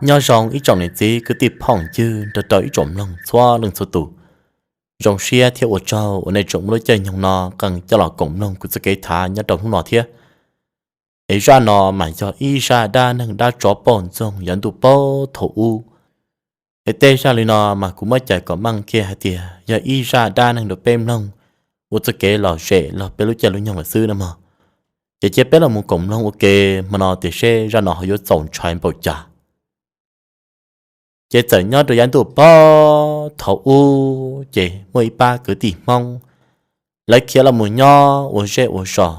Nyob zoo ib tsoom niam txiv kwv tij phooj ywg nrog rau ib tsoom mloog txhua leej txhua tus. Zoo siab thiab ua tsaug uas nej tseem muaj lub caij nyoog no qee coj los koom mloog kuv txoj kev tham nyob rau hnub no thiab. Es zaj no mas yog ib zaj dab neeg dab tsov poj ntxoog yav ntuj puag thaum ub. Es tej zaj li no mas kuv muab cais kom meej kiag hais tias yog ib zaj dab neeg rau peb mloog ua txoj kev lom zem los peb lub caij lub nyoog lawm xwb no mog. Ces cia peb los mus koom mloog ua ke hmo no tias seb zaj no ho yuav txaus ntshai npaum cas. Ces txawm nyob rau yav ntuj puag thaum ub ces muaj ib pab kwv tij Hmoob, lawv khiav los mus nyob ua zej ua zos,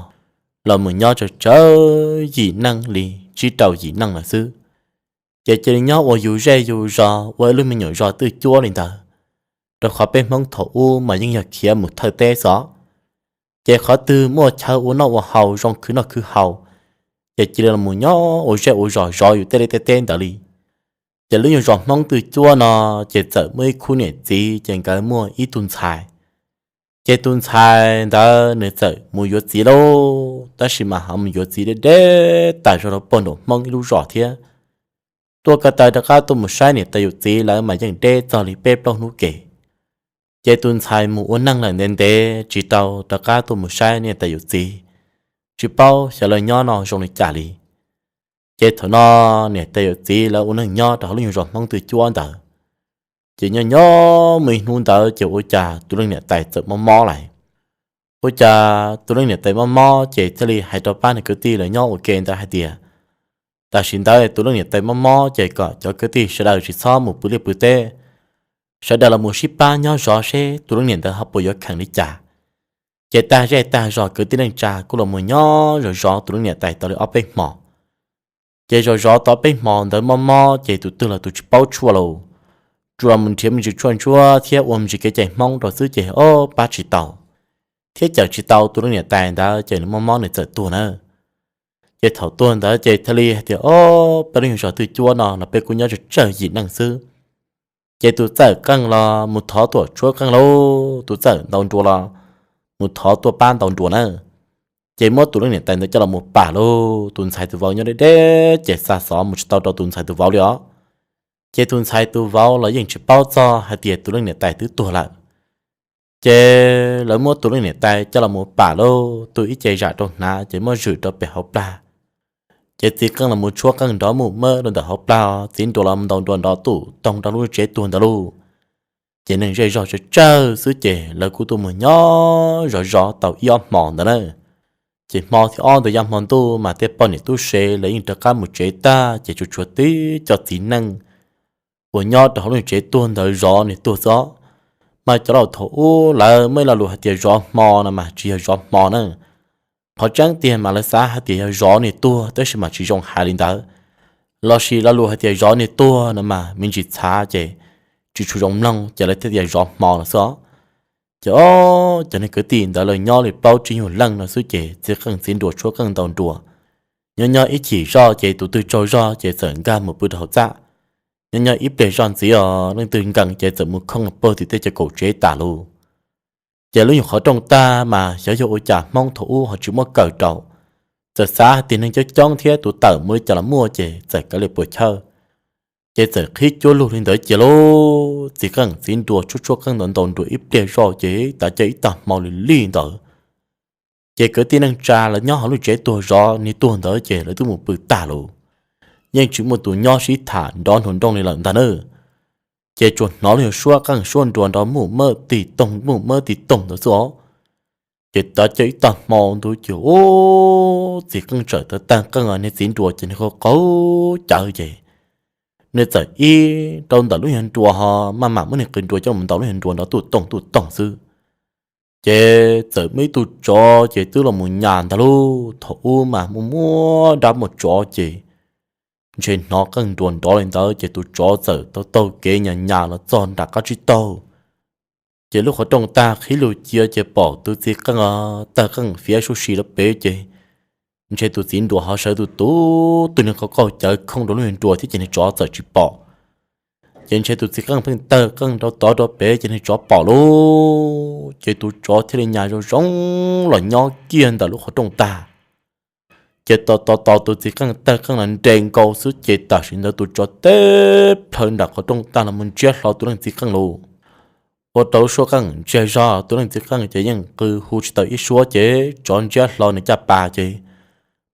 los mus nyob tsawg tsawg yim neej li tsib rau yim neej lawm xwb. Ces cia li nyob ua yus zej yus zos ua ib lub me nyuam zos twj cuab li ntawd, rau qhov peb Hmoob thaum ub mas yeej yog khiav mus thawj teb xwb. Ces qhov twg muaj chaw ua noj ua haus zoo khwv noj khwv haus, ces cia li los mus nyob ua zej ua zos zov yus tej liaj tej teb ntawd li. Ces lub nyuag zos Hmoob twj cuab no ces txawm muaj ib khub niam txiv ces nkawd muaj ib tug ntxhais. Ces tus ntxhais ntawd nws txawm mus yuav txiv lauj, tab sis mas ho mus yuav txiv deb deb tas zog rau puag nraum Hmoob ib lub zos thiab. Tuaj ko taw rov qab tuaj mus saib niam tais yawm txiv lawv mas yeej deb txog li peb plaub hnub ke. Ces tus ntxhais mus ua neej lawm ntev ntev tsis tau rov qab tuaj mus saib niam tais yawm txiv, tsis paub xyov lawv nyob no zoo li cas li. Ces thaum no niam tais yawm txiv lawv ua neej nyob rau hauv lub nyuag zos Hmoob twj cuab ntawd. Ces nyob nyob muaj ib hnub ntawd ces ua cas tus leej niam tais txawm mob mob lawm. Ua cas tus leej niam tais mob mob ces thiaj li hais rau pab nws kwv tij lawv nyob ua ke ntawd hais tias, tam sim ntawd tus leej niam tais mob mob ces kom cov kwv tij sawv daws tsis txhob mus pw liaj pw teb, sawv daws los mus sib pab nyob zov seb tus leej niam ntawd ho puas yuav kheem li cas. Ces tag zej tag zos kwv tij neej tsa kuj los mus nyob zov zov tus leej niam tais tau li ob peb hmo. Ces zov zov tau ob peb hmo ntawd mob mob ces tus twg los tus tsis paub tshuaj lauj, tsuas los mus nrhiav me ntsis tshuaj ntsuab thiab ua me ntsis kev cai Hmoob rau xwb ces ob pab tsis tau, thiab cawm tsis tau tus leej niam tais ntawd ces nws mob mob nws txawm tuag na. Ces thaum tuag ntawd ces thiaj li hais tias, ob peb lub nyuag zos twj cuab no los peb kuj nyob tsawg tsawg yim neej xwb. Ces tus txawj qeej los mus thov tuam tshuab qeej lauj, tus txawj ntaus nruas los mus thov tuaj pab ntaus nruas na. Ces muab tus leej niam tais ntawd coj los mus pam lauj, tus ntxhais tus vauv nyob deb deb ces xa xov mus tsis tau rau tus ntxhais tus vauv li os. Ces tus ntxhais tus vauv los yeej tsis paub txog hais tias tus leej niam tais twb tuag lawm. Ces lawv muab tus leej niam tais coj los mus pam lauj, tu ib ce zam rau hnav ces muab zwm rau pem hauv plag. Ces txiv qeej los mus tshuab qeej nrov muj mab rau ntawm hauv plag, txiv nruas los ntaus nruas nrov tuj toog rau lub tsev tuag ntawd lauj. Ces neeg zej zog tsawg tsawg xwb ces lawv kuj tuaj mus nyob zov zov tau ib ob hmo ntawd na. Ces hmo thib ob ntawd yav hmo ntuj mas tej poj niam tub se lawv yeej rov qab mus tsev tag ces tsuas tshuav tib co txiv neej uas nyob rau hauv lub tsev tuag ntawd zov niag tuag xwb. Mas cov laus thaum ub lawv muaj ib lo lus hais tias zov hmo no mas tsis yog zov hmo na. Qhov tseeb tiag mas lawv xav hais tias yog zov niag tuag tab sis mas tsis zoo hais li ntawd. Lossis lo lus hais tias zov niag tuag no mas me ntsis txhav ces tsis tshua zoo mloog ces lawv thiaj tias zov hmo no xwb os. Ces ob cov niag kwv tij ntawd lawv nyob li plaub tsib nyuag leej no xwb ces txiv qeej txiv nruas tshuab qeej ntaus nruas. Nyob nyob ib chim zoj ces tus twg tsaug zog ces txawm nkag mus pw rau hauv txaj. Nyob nyob ib pliag zoj ntxiv os leej twg nkees ces txawm mus khooj puag tim tej cov kaum tsev tas lauj. Ces lub nyuag qhov rooj tag mas xyov yog ua cas Hmoob thaum ub ho tsis muab kaw rau. Txawm xav hais tias neeg coob coob thiab tus tawm mus li cas los muaj ces txawm kaw li puas chawj. Ces txawm qhib cuab lug li ntawd cia lauj, txiv qeej txiv nruas tshuab tshuab qeej ntaus ntaus nruas ib pliag zoj ces tav caij ib tag hmo li lig ntawd. Ces kwv tij neej tsa lawv nyob hauv lub tsev tuag zov niag tuag ntawd ces lawv twb mus pw tag lauj. Yeej tsis muaj tus nyob sib tham nrov nroo nrooj li lawm ntag na. Ces tsuas hnov lub nyuag suab qeej suab nruas nrov muj mab tig toog muj mab tig toog ntawd xwb os. Ces tav caij ib tag hmo ntuj ces ub, txiv qeej txawm tawv tag qeej, niag txiv nruas ces niag qaug qaug cawv ces nws txawm ib rau ntawm lub nyuag nruas ho maj mam muab niag qws nruas coj mus ntaus lub nyuag nruas nrov tuj toog tuj toog xwb. Ces txawm muaj ib tug tsov ces twb los mus nyas ntag lauj. Thaum ub mas muaj muaj dab muaj tsov ces ntshe hnov qeej nruas nrov li ntawd ces tus tsov txawm taug taug kev nyas nyas los txog nram qab tsib taug. Ces lub qhov rooj tag qhib lug cia ces pom tus txiv qeej tawg qeej fiav suj si rau pem ces ntshe tus txiv nruas ho sawv tus tus tus niag qaug qaug cawv khooj rau lub nyuag nruas thiab ces niag tsov txawm tsis pom. Ces ntshe tus txiv qeej pheej tawg qeej rau tod rau pem ces niag tsov pom lauj, ces tus tsov thiaj li nyas zoo zoo los nyob kiag ntawm lub qhov rooj tag. Ces tos tos tos tus txiv qeej tawg qeej los nres nkaus xwb ces tam sim ntawd tus tsov teb plhaw nram qhov rooj tag los mus ntsiab hlo tus leej txiv qeej lawm. Ua rau lub suab qeej ntsiag zog, tus leej txiv qeej ces yeej qw hu tsis tau ib suab ces tsov ntsiab hlo nws caj pas ces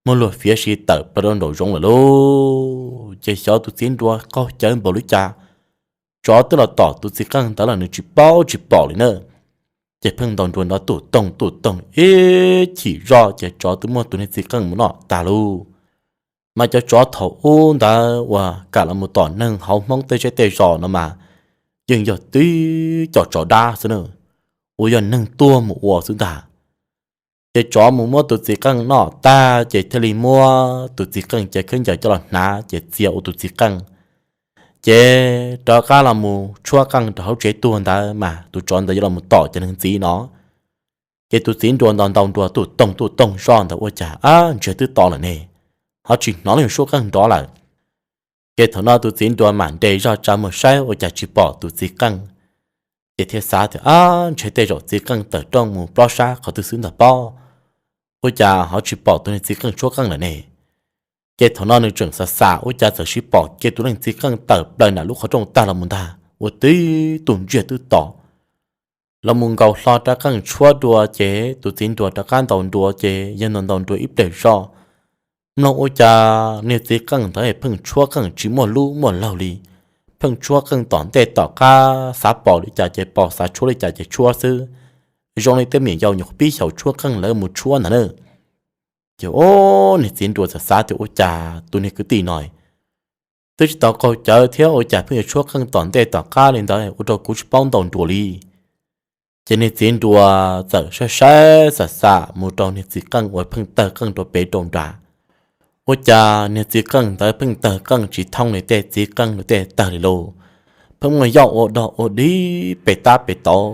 muab luag fiav si tawm plaws rau nraum zoov lawm lauj. Ces xyov tus txiv nruas qaug cawv npaum li cas, tsov twb los tom tus txiv qeej ntawd los nws tsis paub tsis pom li na. Ces pheej ntaus nruas nrov tuj toog tuj toog ib chim zoj ces tsov twb muab tus niag txiv qeej mus noj tag lauj. Mas cov tsov thaum ub ntawd uas kam los mus tom neeg hauv Hmoob tej zej tej zos no mas yeej yog tib cov tsov dab xwb na, uas yog neeg tuag mus ua xwb ntag. Ces tsov mus muab tus txiv qeej noj tag ces thiaj li muab tus txiv qeej cev khaub ncaws coj los hnav ces txia ua tus txiv qeej. Ces rov qab los mus tshuab qeej rau hauv tsev tuag ntawd mas tus tsov ntawd yuav los mus tom cov neeg ntxiv no. Ces tus txiv nruas ntaus ntaus nruas tuj toog tuj toog zoj ntawd ua cas ab ntsiag twb to lawm ne, ho tsis hnov leej suab qeej nrov lawm. Ces thaum no tus txiv nruas mam nres zog tsa muag saib ua cas tsis pom tus txiv qeej. Ces thiaj xav tias ab ntshe tej zaum txiv qeej tawm rooj mus plob sab qhov twg xwb ntag pob, ua cas ho tsis pom tus niag txiv qeej tshuab qeej lawm ne. Ces thaum no nws tseem xav xav ua cas txawm sib pom kiag tus leej txiv qeej tawm plaws nram lub qhov rooj tag los mus ntag ua tib tug ntsiag twb to los mus nkaus hlo rab qeej tshuab dua ces tus txiv nruas rov qab ntaus nruas ces yog ntaus ntaus nruas ib pliag zoj, mloog ua cas niag txiv qeej ntawd pheej tshuab qeej tsis muaj lub muaj laug li, pheej tshuab qeej tom ntej tom qab, xav pom li cas ces pom, xav tshuab li cas ces tshuab xwb, zoo li tej me nyuam yaus nyuam qhuav pib xyaum tshuab qeej lawv mus tshuab ntag na. Ces o, niag txiv nruas txawm xav tias ua cas tus niag kwv tij no twb tsis tau qaug cawv thiab ua cas pheej yuav tshuab qeej tom ntej tom qab li ntawd ua rau kuv tsis paub ntaus nruas li. Ces niag txiv nruas txawm saib saib xam xam mus rau niag txiv qeej uas pheej tawg qeej rau pem rau nram. Ua cas niag txiv qeej ntawd pheej tawg qeej tsis thooj li tej txiv qeej li tej tawg li lauj, pheej muaj yoj ua dog ua dig pem tab pem tauv.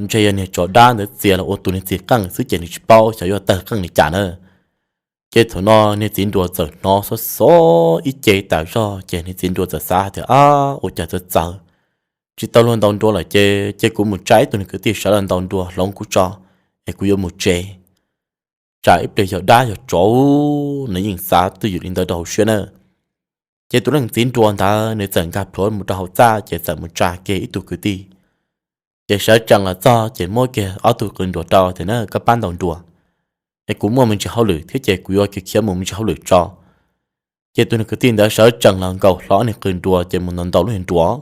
Ntshe yog niag tsov dab ntawd txia los ua tus niag txiv qeej xwb ces nws tsis paub xyov yuav tawg qeej li cas na. Ces thaum no niag txiv nruas txawm hnov xov xov ib ce tas zog ces niag txiv nruas txawm xav tias ab ua cas txawv txawv, tsis tau luag ntaus nruas lawm ces ces kuv mus tsa ib tug niag kwv tij sawv los ntaus nruas hloov kuv tso, es kuv yuav mus tsev. Tsam ib pliag yog dab yog tsov nws yeej xav twj ywm li ntawd rau hauv siab na. Ces tus leej txiv nruas ntawd nws txawm nkag plhuav mus rau hauv txaj ces txawm mus tsa kiag ib tug kwv tij. Ces sawv tsees los txog ces muab kiag ob tug qws nruas rau tias na koj pab ntaus nruas, es kuv muaj me ntsis hauj lwm thiab ces kuv yuav khiav mus me ntsis hauj lwm tso. Ces tus niag kwv tij ntawd sawv tsees los nkaus hlo ob niag qws nruas ces mus ntaus ntaus lub niag nruas.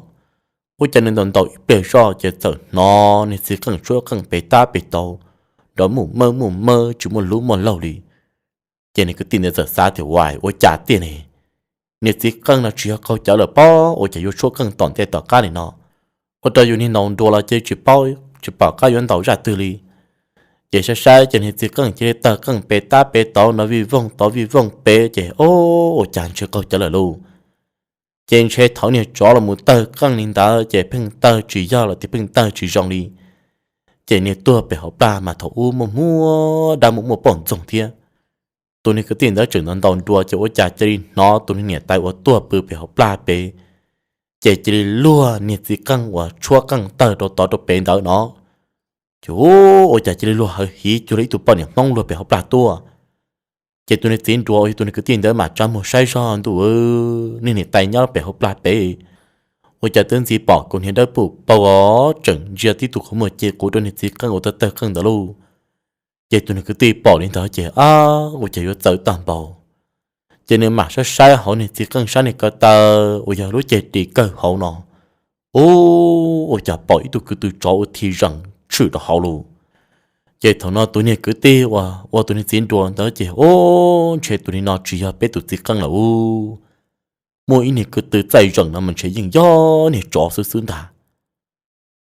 Ua cas nws ntaus ntaus ib pliag zoj ces txawm hnov niag txiv qeej tshuab qeej pem tab pem tauv, nrov muj mawb muj mawb tsis muaj lub muaj laug li. Ces niag kwv tij ntawd txawm xav tias ua cas tiag ne, niag txiv qeej no tsis yog qaug cawv lawm pob ua cas yuav tshuab qeej tom ntej tom qab li no, ua rau yus niag ntaus nruas los ces tsis paub tsis pom qab yuav ntaus zaj twg li. Ces saib saib ces niag txiv qeej cia li tawg qeej pem tab pem tauv no vij voog tod vij voog pem ces o, ua cas ntshe qaug cawv lawm lauj. Ces ntshe thaum niag tsov los mus tawg qeej li ntawd ces pheej tawg tsis yog los tias pheej tawg tsis zoo li. Ces niag tuag pem hauv plag mas thaum ub muaj muaj dab muaj muaj poj ntxoog thiab. Tus niag kwv tij ntawd tseem ntaus ntaus nruas ces ua cas cia li hnov tus niag niam tais uas tuag pw pem hauv plag pem, ces cia li luag niag txiv qeej uas tshuab qeej tawg rau tod rau pem ntawd no. Ces ua cas cia li luag hawv hiv cuag li ib tug poj niam Hmoob luag pem hauv plag tuaj. Ces tus niag txiv nruas uas yog tus niag kwv tij ntawd mam tsa muag saib zog ntuj, niag niam tais nyob pem hauv plag pem, ua cas twb ntxiv pom kaus hniav dawb paug os, tseem ntsia tib tug qhov muag ci quv rau niag txiv qeej uas tawg tawg qeej ntawd lauj. Ces tus niag kwv tij pom li ntawd ces ab ua cas yuav txawv tag npaum. Ces nws mam saib saib hauv niag txiv qeej sab niag ko taw uas yog lub ceg ris kawg hauv no, ub, ua cas pom ib tug kwv tw tsov ua thi zees tshwm rau hauv lauj. Ces thaum no tus niag kwv tij uas ua tus niag txiv nruas ntawd ces ub, ntshe tus niag no tsis yog peb tus txiv qeej lawm ub, muaj ib niag kwv tw txaij zeem no mas ntshe yeej yog niag tsov xwb xwb ntag.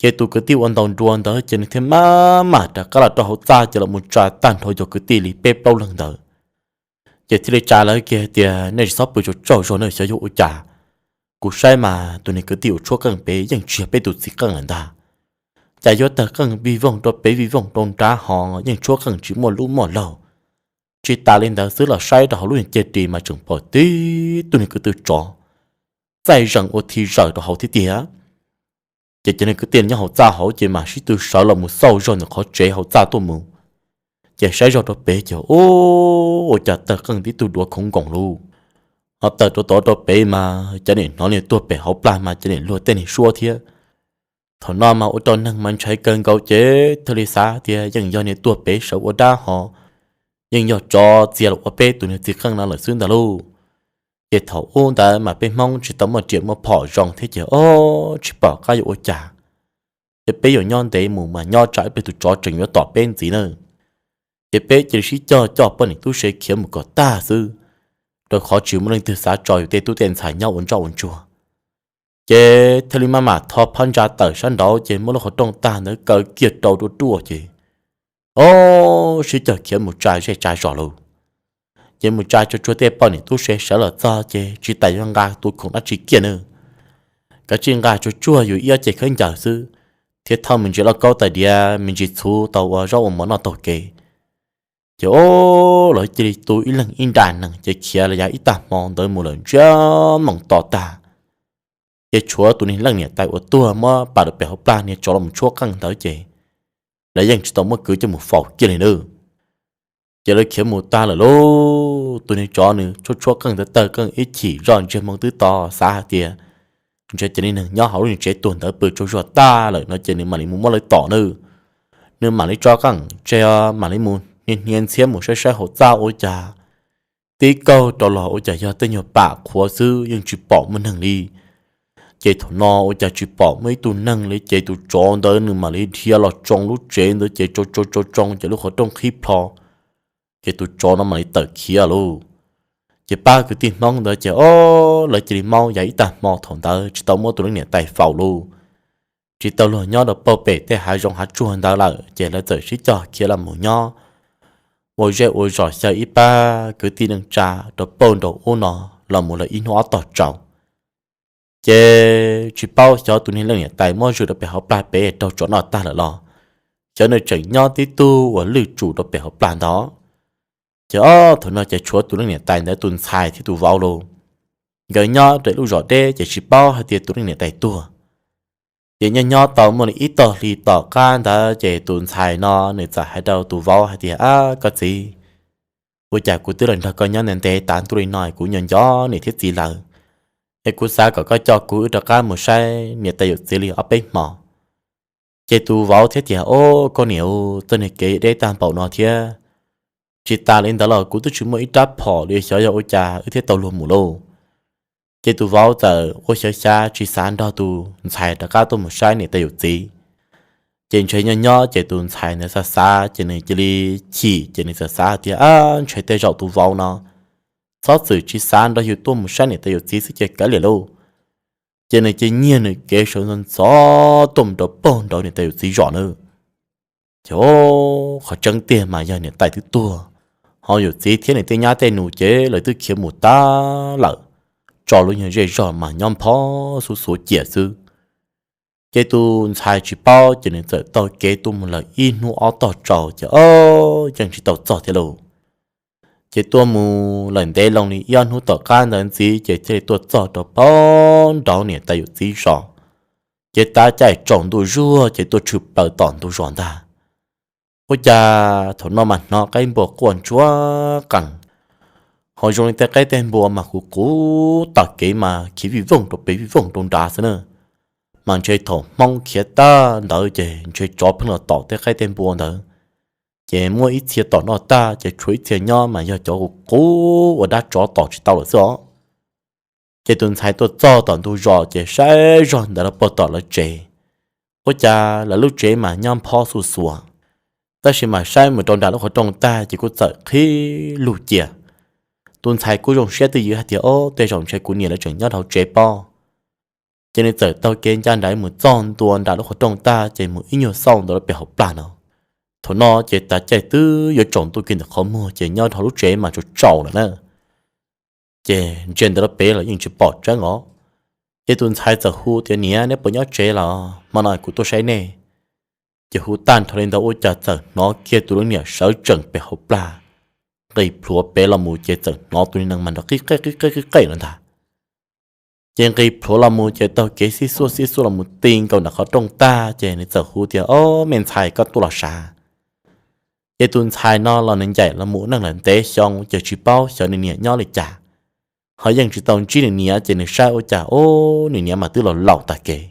Ces tus kwv tij uas ntaus nruas ntawd ces nws thiaj maj mam rov qab los rau hauv txaj ces los mus tsa tag nrho cov kwv tij li peb plaub leeg ntawd. Ces thiaj li tsa lawv kiag tias nej tsis txhob pw tsaug tsaug zog na, xyov yog ua cas. Kuv saib mas tus niag kwv tij uas tshuab qeej pem yeej tsis yog peb tus txiv qeej lawm ntag. Cas yuav tawg qeej vij voog rau pem vij voog rau nrad ho yeej tshuab qeej tsis muaj lub muaj laug. Tsis tas li ntawd xwb los saib rau hauv lub niag ceg ris mas tseem pom tib tug niag kwv tw tsov txaij zees ua thi zees rau hauv thiab tiag. Ces cov niag kwv tij nyob hauv txaj hauv ces mam sib tw sawv los mus xauj zog ntawm qhov tsev hauv txaj tuaj mus. Ces saib zog rau pem ces ua cas tawg qeej tib tug duav khoov nkoos lug. Ho tawm rau tod rau pem mas cov niam hnov niag tuag pem hauv plag mas cov niam luag tej niag suab thiab. Thaum no mas ua rau neeg mas ntshai kawg nkaus ces thiaj li xav tias yeej yog niag tuag pem sawv ua dab ho yeej yog tsov txia los ua peb tus niag txiv qeej no lawm xwb ntag lauj. Ces thaum ub ntawd mas peb Hmoob tsis tau muaj riam muaj phom zoo thiab ces ob tsis pom qab yuav ua cas, ces peb yuav nyob ntev mus mas nyob tsam ib pliag tus tsov tseem yuav tom peb ntxiv na. Ces peb cia li sib cog coj poj niam tub se khiav mus kom tag xwb, rau qhov tsis muaj leej twg xav tso yus tej tub tej ntxhais nyob ua ntsoj ua ntsuag. Ces thiaj li maj mam tho phab ntsa tawm sab nraud ces muab lub qhov rooj tag ntawd kaw kiag rau ruaj ruaj ces ob sib cog khiav mus tsa zej tsa zos lawm. Ces mus tsa tsuag tsuag tej poj niam tub se sawv los txog ces tsis tas yuav nqa tus khoom dab tsi kiag na, kav tsij nqa tsuag tsuag yus ib ob ce khaub ncaws xwb, thiab thauj me ntsis lauj kaub tais diav me ntsis txhuv tau ua zaub ua mov noj taug kev. Ces ob lawv cia li tu ib leeg ib nra nees ces khiav los yav ib tag hmo ntawd mus lawm ntsiag moos to tag. Ces tshuav tus niag leej niam tais uas tuag muab pam rau pem hauv plag niag tsov los mus tshuab qeej ntawd ces lawv yeej tsis tau muab kwv coj mus faus kiag li nawb. Ces lawv khiav mus tag lawm lauj, tus niag tsov nws tshuab tshuab qeej ntawd tawg qeej ib chim zoj ntsiag moo twb to xav hais tias ntshe cov niag neeg nyob hauv lub niag tsev tuag ntawd pw tsaug zog tag lawm no ces nws mam li mus muab lawv tom nawb. Nws mam li tso qeej tseg mam li mus hnia hnia ntxhiab mus saib saib hauv txaj ua cas tib kaug rau los ua cas yog tej nyuag pam qhuav xwb yeej tsis pom muaj neeg li. Ces thaum no ua cas tsis pom muaj ib tug neeg li ces tus tsov ntawd nws mam li dhia los tsoo lub tsev ntawd ces tsoo tsoo tsoo tsoo ces lub qhov rooj qhib plho, ces tus tsov no mam li tawm khiav lauj. Ces pab kwv tij Hmoob ntawd ces ob lawv cia li maub yav ib tag hmo thaum ntawd tsis tau muab tus leej niam tais faus lauj. Tsis tau luag nyob rau pem tej hav zoov hav tsuag ntawd lawm ces lawv txawm sib cog khiav los mus nyob ua zej ua zos xyaw ib pab kwv tij neej tsa rau pem nraud ub no los mus lawm ib hnub ob tog tsaus. Ces tsis paub xyov tus niag leej niam tais muab zwm rau pem hauv plag pem raug tsov noj tag lawm los xyov nws tseem nyob tib tug uas lwj tsum rau pem hauv plag ntawd. Ces ob thaum no ces tshuav tus leej niam tais ntawd tus ntxhais thiab tus vauv lauj, nkawd nyob rau lub zos deb ces tsis paub hais tias tus leej niam tais tuag. Ces nyob nyob tau muaj li ib tog hli tom qab ntawd ces tus ntxhais no nws txawm hais rau tus vauv hais tias, Ab koj txiv, ua cas kuv twb los nrog koj nyob ntev ntev tas ntuj li no kuv nco nco niam thiab txiv lawm, es kuv xav kom koj coj kuv wb rov qab mus saib niam tais yawm txiv li ob peb hmo. Ces tus vauv thiab tias, Ob koj niam, txoj niag kev deb tag npaum no thiab, tsis tas li ntawd los kuv twb tsis muaj ib rab phom li xyov yog ua cas wb thiaj tau luag mus lauj. Ces tus vauv txawm ua xyov xyav tsis xav nrog tus ntxhais rov qab tuaj mus saib niam tais yawm txiv. Ces ntshe nyob nyob ces tus ntxhais ntawd xav xav ces nws cia li chim ces nws txawm xav tias, Ab ntshe tej zaum tus vauv no txhob txwm tsis xav nrog yus tuaj mus saib niam tais yawm txiv xwb ces kav liam lauj. Ces nws cia nyiag nws kev sawv ntxov ntxov tuaj mus rau pem nraud niam tais yawm txiv zos na. Ces qhov tseeb tiag mas yog niam tais twb tuag, ho yawm txiv thiab nws tej nyab tej nus ces lawv twb khiav mus tag lawm, tso lub nyuag zej zog mas nyob nphob xuv xuav ciam xwb. Ces tus ntxhais tsis paub ces nws txawm taug kev tuaj mus lawm ib hnub ob tog tsaus ces ob yeej tsis tau txog thiab lauj. Ces tuaj mus lawm ntev loo li ib ob hnub tom qab ntawd ntxiv ces thiaj li tuaj txog rau pem nraud niam tais yawm txiv zos. Ces tav caij tsaus ntuj zuag ces tuaj tshwm plaws tom ntug zos ntag. Ua cas thaum no mas hnov qaib npua quaj ntsuab qees, ho zoo li tej qaib tej npua mas qus qus tom kev mas khiav vij voog rau pem vij voog rau nrad xwb na. Mas ntshe thaum Hmoob khiav tag ntawd ces ntshe tsov pheej los tom tej qaib tej npua ntawd, ces muab ib txhia tom noj tag ces tshuav ib txhia nyob mas yog cov qus qus uas dab tsov tom tsis tau lawm xwb os. Ces tus ntxhais tuaj txog tom ntug zos ces saib zog ntawd los puag tom lawv tsev. Ua cas lawv lub tsev mas nyob nphob xuj xuav, tab sis mas saib mus rau nram lub qhov rooj tag ces kuj txawm qhib lug cia. Tus ntxhais kuj zoo siab twj ywm hais tias, Ob, tej zaum ntshe kuv niam lawv tseem nyob hauv tsev pob. Ces nws txawm taug kev ncaj nraim mus txog ntua nram lub qhov rooj tag ces mus ib nyuag xauj ntawd pem hauv plag no. Thaum no ces tav caij twb yuav tsaus ntuj kiag ntawm qhov muag ces nyob hauv lub tsev mas tsaus tsaus lawm na. Ces ntsia ntawd lub pem los yeej tsis pom tseeb os. Ces tus ntxhais txawm hu tias, Niam, neb puas nyob tsev los hmo no kuv tuaj saib nej? Ces hu tag nrho li ntawd ua cas txawm hnov kiag tus leej niam sawv tsees pem hauv plag, nqis plhuav pem los mus ces txawm hnov tus niag nees mas nrov qib qej qib qej qib qej no ntag. Ces nqis plhuav los mus ces taug kev xib xuaj xib xuaj los mus ti nkaus nram qhov rooj tag ces nws txawm hu tias, Ob, me ntxhais, koj tuaj los sav? Ces tus ntxhais no los nws ncaim los mus ua neej lawm ntev xyoo ces tsis paub xyov nws niam nyob li cas, ho yeej tsis tau ntsib nws niam ces nws saib ua cas ub nws niam mas twb los laus tag kev.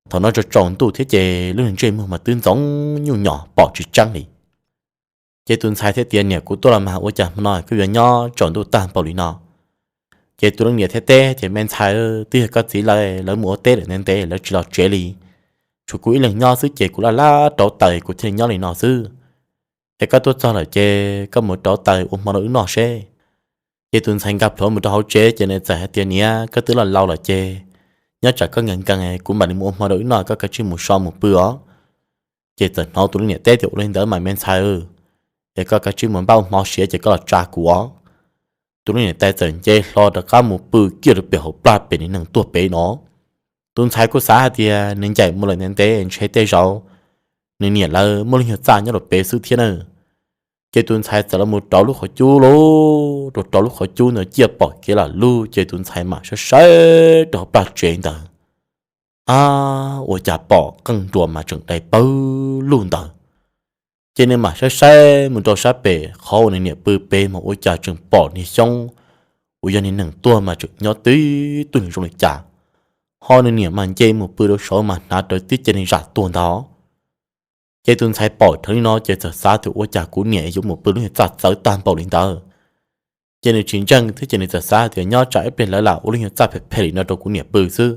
Thaum no tsaus tsaus ntuj thiab ces lub ntsej muag mas twb ntxoov nyuj nyos pom tsis tseeb li. Ces tus ntxhais thiaj tias, Niam, kuv tuaj los mas ua cas hmo no koj yuav nyob tsaus ntuj tag npaum li no? Ces tus leej niam thiaj teb tias, Me ntxhais, twb yog koj txiv lawv, lawv mus ua teb lawm ntev ntev lawv tsis los tsev li, tshuav kuv ib leeg nyob xwb ces kuv laj laj rauv taws kuv thiaj li nyob li no xwb. Es koj tuaj txog lawm ces koj mus rauv taws ua hmo rau wb noj seb. Ces tus ntxhais nkag plhuav mus rau hauv tsev ces nws txawm hais tias, Niam, koj twb los laus lawm ces nyob tsam koj nkees nkees kuv mam li mus ua hmo rau wb noj, koj kav tsij mus so mus pw os. Ces txawm hnov tus leej niam teb tias, Ua li ntawd mas me ntxhais, es koj kav tsij mus npaj ua hmo siav ces koj los tsa kuv os. Tus leej niam tais txawm nce hlo rov qab mus pw kiag rau pem hauv plag pem nws neeg tuag pem no. Tus ntxhais kuj xav hais tias nws ncaim mus lawm ntev ntev ntshe tej zaum nws niam lawv muaj lub nyuag txaj nyob rau pem xwb thiab na. Ces tus ntxhais txawm los mus rauv lub qhov cub lauj, rau rau lub qhov cub ntawd ciaj pom kev lam lug ces tus ntxhais mam saib saib rau hauv plag tsev ntawd. Ab, ua cas pom qeej nruas mas tseem dai pawg lug ntawd. Ces nws mam saib saib mus rau sab pem qhov uas nws niam pw pem mas ua cas tseem pom niag xyoob uas yog niag neeg tuag mas tseem nyob tib tug nws zoo li cas, ho nws niam mas nce mus pw rau saud mas hnav rawv tib ce neeg zam tuag ntag. Ces tus ntxhais pom dheev li no ces txawm xav tias ua cas kuv niam yuav mus pw lub nyuag txaj txawv tag npaum li ntawd. Ces nws tsis ntseeg thiab ces nws txawm xav tias nyob tsam ib pliag lawv lam ua lub nyuag txaj phem phem li no rau kuv niam pw xwb.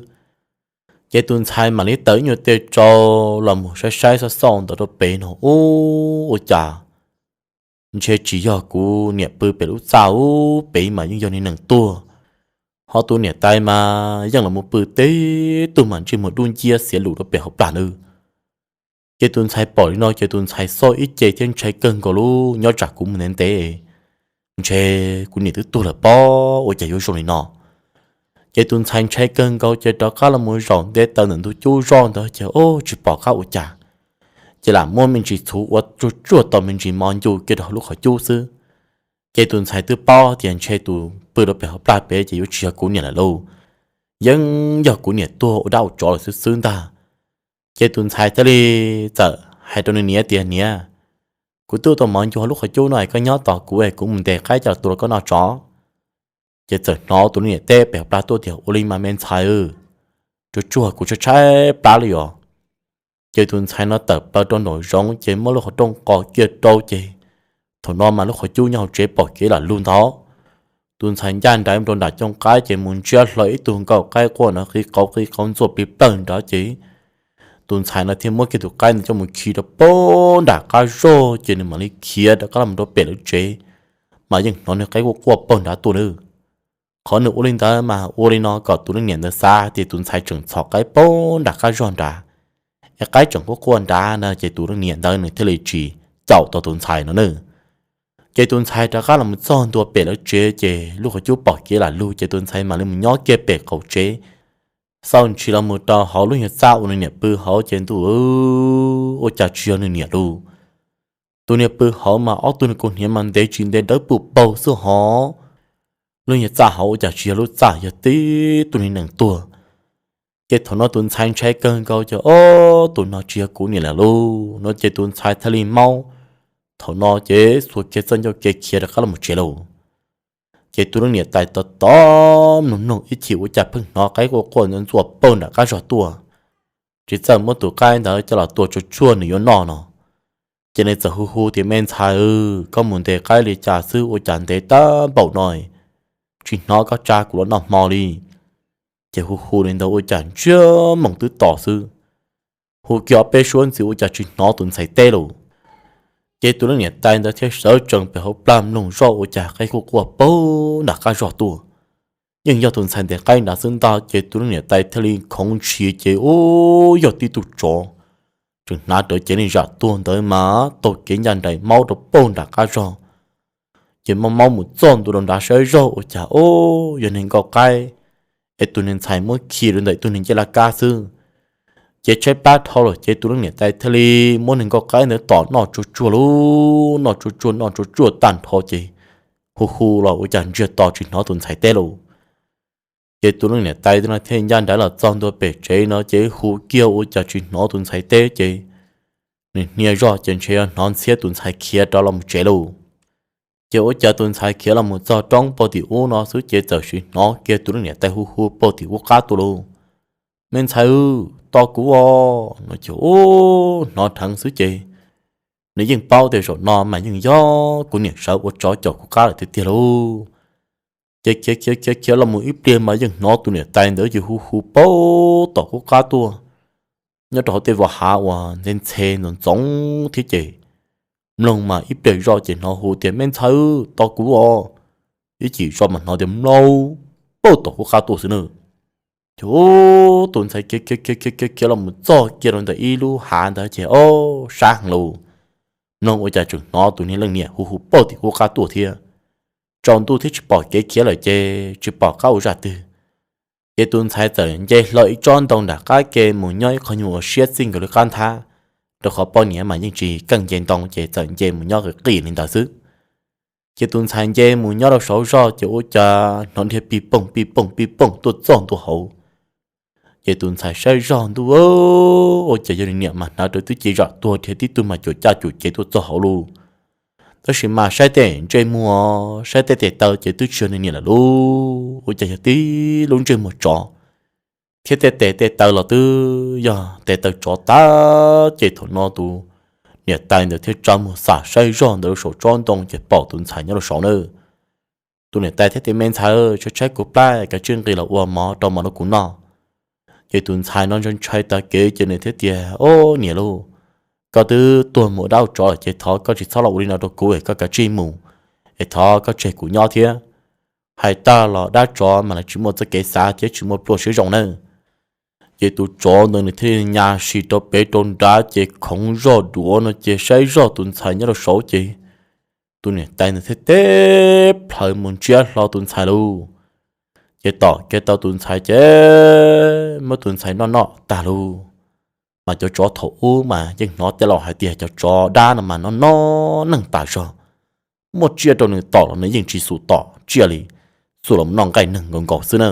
Ces tus ntxhais mam li tawm ib nyuag tes tsau los mus saib saib xauj xauj ntawd rau pem no ub ua cas ntshe tsis yog kuv niam pw pem lub txaj ub pem mas yeej yog niag neeg tuag, ho tus niam tais mas yeej los mus pw tib tug mas ntsej muag dub nciab xiav lus rau pem hauv plag ntawd. Ces tus ntxhais pom li no ces tus ntxhais xauj ib ce thiab ntshai kawg nkaus lub nyob tsam kuv mus ntev ntev ntshe kuv niam twb tuag lawm pob ua cas yuav zoo li no. Ces tus ntxhais ntshai kawg nkaus ces rov qab los mus zaum nte taws ntawm ntug cub zoj ntawd ces ub tsis pom qab ua cas, ces lam muab me ntsis txhuv ua tsuag tsuag tau me ntsis mov ncu kiag rau hauv lub qhov cub xwb. Ces tus ntxhais twb paub tias ntshe tus pw rau pem hauv plag pem ces yuav tsis yog kuv niam lawm lauj, yeej yog kuv niam tuag ua dab ua tsov lawm xwb xwb ntag. Ces tus ntxhais thiaj li txawm hais rau nws niam tias, Niam, kuv twb ua tau mov ncu hauv lub qhov cub no es koj nyob tos kuv es kuv mus ntes qaib coj los tua rau koj noj tso. Ces txawm hnov tus leej niam teb pem hauv plag tuaj tias, Ua li mas me ntxhais, tsuag tsuag kuv tshaib tshaib plab li os. Ces tus ntxhais no tawm plaws rau nraum zoov ces muab lub qhov rooj qos kiag rau ces thaum no mas lub qhov cub nyob hauv tsev pom kev lam lug ntag. Tus ntxhais ncaj nraim rau nram cooj qaib ces mus ntsiab hlo ib tug nkauj qaib quaj nrov qi qauv qi qauv ntxuaj plig plawg nrad ces tus ntxhais no thiaj muab kiag tus qaib ntawd coj mus khi rau pem nram qab zog ces nws mam li khiav rov qab los rau pem lawv tsev, mas yeej hnov nws qaib quaj quaj pem nrad tuaj nawb. Qhov nws ua li ntawd mas ua li no kom tus leej niam ntawd xav tias tus ntxhais tseem txhom qaib pem nram qab zog nrad, es qaib tseem quaj quaj nrad na ces tus leej niam ntawd nws thiaj li tsis caum tau tus ntxhais no nawb. Ces tus ntxhais rov qab los txog ntua pem lawv tsev ces lub qhov cub pom kev lam lug ces tus ntxhais mam li mus nyob kiag pem qaum tsev, xauj ntshis los mus rau hauv lub nyuag txaj uas nws niam pw hauv ces ntuj, ua cas tsis yog nws niam lawm. Tus niag pw hauv mas ob tug niag kaus hniav mas ntev tsis ntev dawb paug xwb hos. Lub nyuag txaj hauv ua cas tsis yog lub txaj, yog tib tug niag neeg tuag. Ces thaum no tus ntxhais ntshai kawg nkaus ces, Ob, tus no tsis yog kuv niam lawm lauj no ces tus ntxhais thiaj li maub. Thaum no ces xuas kiag txoj ncauj kev khiav rov qab los tsev lawm. Ces tus leej niam tais tos tos mloog mloog ib chim ua cas pheej hnov qaib quaj quaj ntxuaj ntxuaj pem nram qab zog tuaj, tsis txawj muab tus qaib ntawd coj los tua tsuag tsuag nws yuav noj no. Ces nws txawm hu hu tias, Me ntxhais, koj mus ntes qaib li cas xwb ua cas ntev tag npaum no tsis hnov koj tsa kuv los noj hmo li? Ces hu hu li ntawd ua cas ntsiag moos twb tos xwb, hu kiag ob peb suab ntxiv ua cas tsis hnov tus ntxhais teb lawm. Ces tus leej niam tais ntawd thiaj sawv tsees pem hauv plag mloog zoj ua cas qaib quaj quaj pem nram qab zog tuaj, yeej yog tus ntxhais ntes qaib nrad xwb ntag. Ces tus leej niam tais thiaj li khoov ntshis ces, Ub, yog tib tug tsov tseem hnav rawv cev neeg zam tuag ntawd mas taug kev ncaj nraim maub rau pem nram qab zog. Ces maub maub mus txog ntua rau nrad saib zog ua cas, Ub, yog niag nkauj qaib es tus niag ntxhais muab khi rau ntawm ib tug niag ncej laj kab xwb. Ces tshaib plab dhau lawm ces tus leej niam tais thiaj li muab niag nkauj qaib ntawd tom noj tsuag tsuag lauj, noj tsuag tsuag noj tsuag tsuag tag nrho ces hu hu los ua cas ntsiag to tsis hnov tus ntxhais teb lawm. Ces tus leej niam tais no thiaj ncaj nraim los txog ntua pem tsev no ces hu kiag ua cas tsis hnov tus ntxhais teb ces nws hnia zog ces ntshe yog hnov ntxhiab tus ntxhais khiav rov los mus tsev lauj. Ces ua cas tus ntxhais khiav los mus txog roob puag tim ub no xwb ces txawm sim hnov kiag tus leej niam tais hu hu puag tim qub qab tuaj lauj, Me ntxhais, tos kuv os! No ces ub, hnov dheev xwb ces nws yeej paub tias zaum no mas yeej yog kuv niam sawv ua tsov caum kuv qab lawm tiag tiag lauj. Ces khiav khiav khiav khiav los mus ib pliag mas yeej hnov tus niam tais ntawd ces hu hu puag tom qub qab tuaj, nyob rau hauv tej vos hav uas ntxhe ntxhe ntxoov ntxoov thiab ces mloog mas ib pliag zoj ces hnov hu tias, Me ntxhais, tos kuv os! Ib chim zoj mas hnov tias mlaub puag tom qub qab tuaj xwb na. Ces tus ntxhais khiav khiav khiav khiav khiav khiav los mus txog kiag rau ntawm ib lub hav ntawd ces ob sab heev lauj, mloog ua cas tseem hnov tus niag leej niam hu hu puag tim qub qab tuaj thiab. Tsaus ntuj thiab tsis pom kev khiav lawm ces tsis pom qab ua zaj twg. Ces tus ntxhais txawm nce hlo ib tsob ntoo nram qab ke mus nyob ib qho nyuag uas siab txij nkaus li qab nthab, rau qhov poj niam mas yeej tsis keej nce ntoo ces txawm nce mus nyob qis qis li ntawd xwb. Ces tus ntxhais nce mus nyob rau saud zog ces ua cas hnov dhia pij pooj pij pooj pij pooj tuaj txog ntua hauv. Ces tus ntxhais saib zog ntuj, ua cas yog nws niam mas hnav rau twb ci zam tuag dhia tib tug mas cuam caj cuam cev tuaj txog hauv lauj. Tab sis mas saib tej ntsej muag saib tej tes taw ces twb tsis yog nws niam lawm lauj, ua cas yog tib lub ntsej muag tsov thiab tej tes tej taw los twb yog tes taw tsov tag. Ces thaum no tus niam tais ntawd thiaj tsa muag xam saib zog ntawd rau saum tsob ntoo ces pom tus ntxhais nyob rau saud na. Tus niam tais thiaj tias, Me ntxhais, tshaib tshaib kuv plab, kav tsij nqis los ua mov rau mov rau kuv noj. Ces tus ntxhais no ntshai ntshai tas kev ces nws thiaj tias, Ob niam lauj, koj twb tuag mus ua dab ua tsov lawm ces thov koj tsis txhob los ua li no rau kuv es koj kav tsij mus, es thov koj tseg kuv nyob thiab. Hais tag los dab tsov mas lawv tsis muaj txoj kev xav thiab tsis muaj pluaj siab zoo nawb. Ces tus tsov ntawd nws thiaj nyas sis rau pem rau nrad ces khoov zog duav no ces saib zog tus ntxhais nyob rau saud ces tus niam tais ntawd thiaj teb plhaws mus ntsiab hlo tus ntxhais lauj. Ces tom kiag tau tus ntxhais ces muab tus ntxhais noj noj tag lauj. Mas cov tsov thaum ub mas yeej hnov tej laus hais tias cov tsov dab no mas noj noj neeg tas zog, muaj tsiaj rau nws tom los nws yeej tsis xum tom tsiaj li, xum los noj nqaij neeg nkaus nkaus xwb na.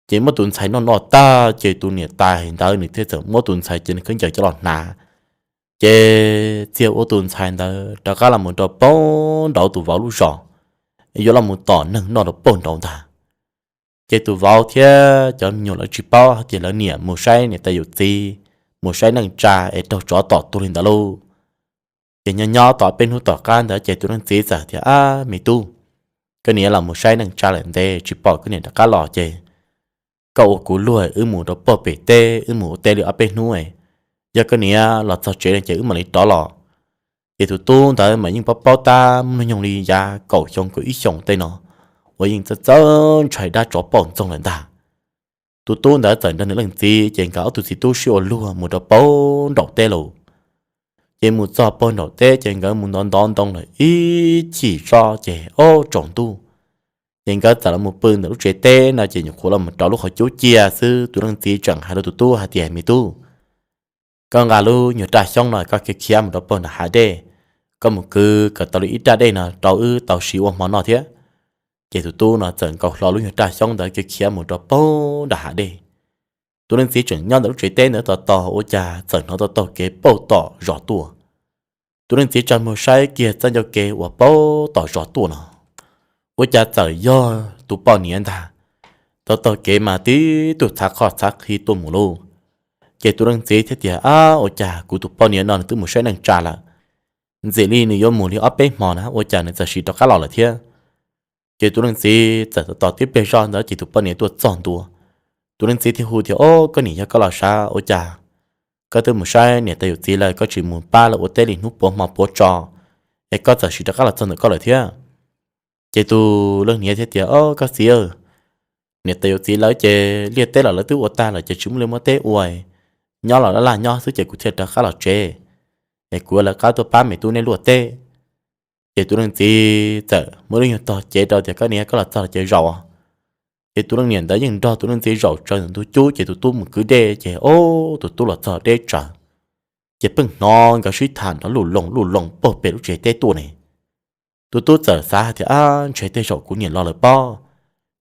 Ces muab tus ntxhais noj noj tag ces tus niam tais ntawd nws thiaj txawm muab tus ntxhais ces nws khaub ncaws coj los hnav, ces txiag ua tus ntxhais ntawd rov qab los mus rau pem nraud tus vauv lub zos, yuav los mus tom neeg noj rau pem nraud ntag. Ces tus vauv thiab cov me nyuam lawv tsis paub hais tias lawv niam mus saib niam tais yawm txiv, mus saib neej tsa es raug tsov tom tuag li ntawd lauj. Ces nyob nyob tau peb hnub tom qab ntawd ces tus leej txiv txawm tias, Ab me tub, koj niam los mus saib neej tsa lawm ntev tsis pom koj niam rov qab los ces koj ua kuv luag wb mus rau pem teb, wb mus ua teb li ob peb hnub, yog koj niam los txog tsev no ces wb mam li rov los. Ces tus tub ntawd mas yeej paub paub tab muaj hnub nyoog li yav kaum xyoo kaum ib xyoos tej no, uas yeej txawj txawj ntshai dab tsov poj ntxoog lawm ntag. Tus tub ntawd txawm nrog nws leej txiv ces nkawd ob tug txiv tub sib ua luag mus rau pem nraum teb lauj. Ces mus txog pem nraum teb ces nkawd mus ntov ntov ntoo lawm ib chim zoj ces ob tsaus ntuj, ces nkawd txawm los mus pw ntawm lub tsev teb no ces nyuam qhuav los mus rau lub qhov cub cia xwb tus leej txiv tseem hais rau tus tub hais tias, Me tub, koj nqa lub nyuag raj xyoob no koj khiav khiav mus rau pem nram hav dej, koj mus kwv kom tau li ib raj dej no rau wb tau siv ua hmo noj thiab. Ces tus tub no txawm nkaus hlo lub nyuag raj xyoob ntawd khiav khiav mus rau pem nram hav dej. Tus leej txiv tseem nyob ntawm lub tsev teb ntawd tos tos ua cas txawm hnov tau taug kev pem tom zos tuaj. Tus leej txiv tsa muag saib kiag txoj ncauj kev uas pem tom zos tuaj no, ua cas txawm yog tus poj niam ntag. Tau taug kev mas tib tug txhav qhov txhav qhi tuaj mus lauj. Ces tus leej txiv thiaj tias, Ab, ua cas kuv tus poj niam no nws twb mus saib neej tsa lawm, ntxim li nws yuav mus li ob peb hmo na ua cas nws txawm sim rov qab los lawm thiab. Ces tus leej txiv txawm tos tos tib pliag zoj ntawd ces tus poj niam tuaj txog ntua. Tus leej txiv thiaj hu tias, Ob, koj niam, yog koj los sav ua cas koj twb mus saib niam tais yawm txiv lawm koj tsis mus pab lawv ua teb li hnub puav hmo puav tso, es koj txawm sim rov qab los txog ntawm koj lawm thiab? Ces tus leej niam thiaj tias, Ob, koj txiv, niam tais yawm txiv lawv ces liaj teb los lawv twb ua tag lawm ces tsis muaj liaj muaj teb ua, nyob los laj laj nyob xwb ces kuv thiaj rov qab los tsev, es kuv lawv qab tuaj pab me tub neb luaj teb. Ces tus leej txiv txawm muab lub nyuag tog cev rau tias, Koj niam, koj los txog los ces zaum. Ces tus leej niam ntawd yeej nrog tus leej txiv zaum tsaws ntawm ntug cub ces tus tub mus kwv dej ces ob, tus tub los txog deb tsawv, ces pheej hnov nkawd sib tham nrov luj loos luj loos pem lub tsev teb tuaj ne. Tus tub txawm xav hais tias, Ab, ntshe tej zaum kuv niam los lawm pob,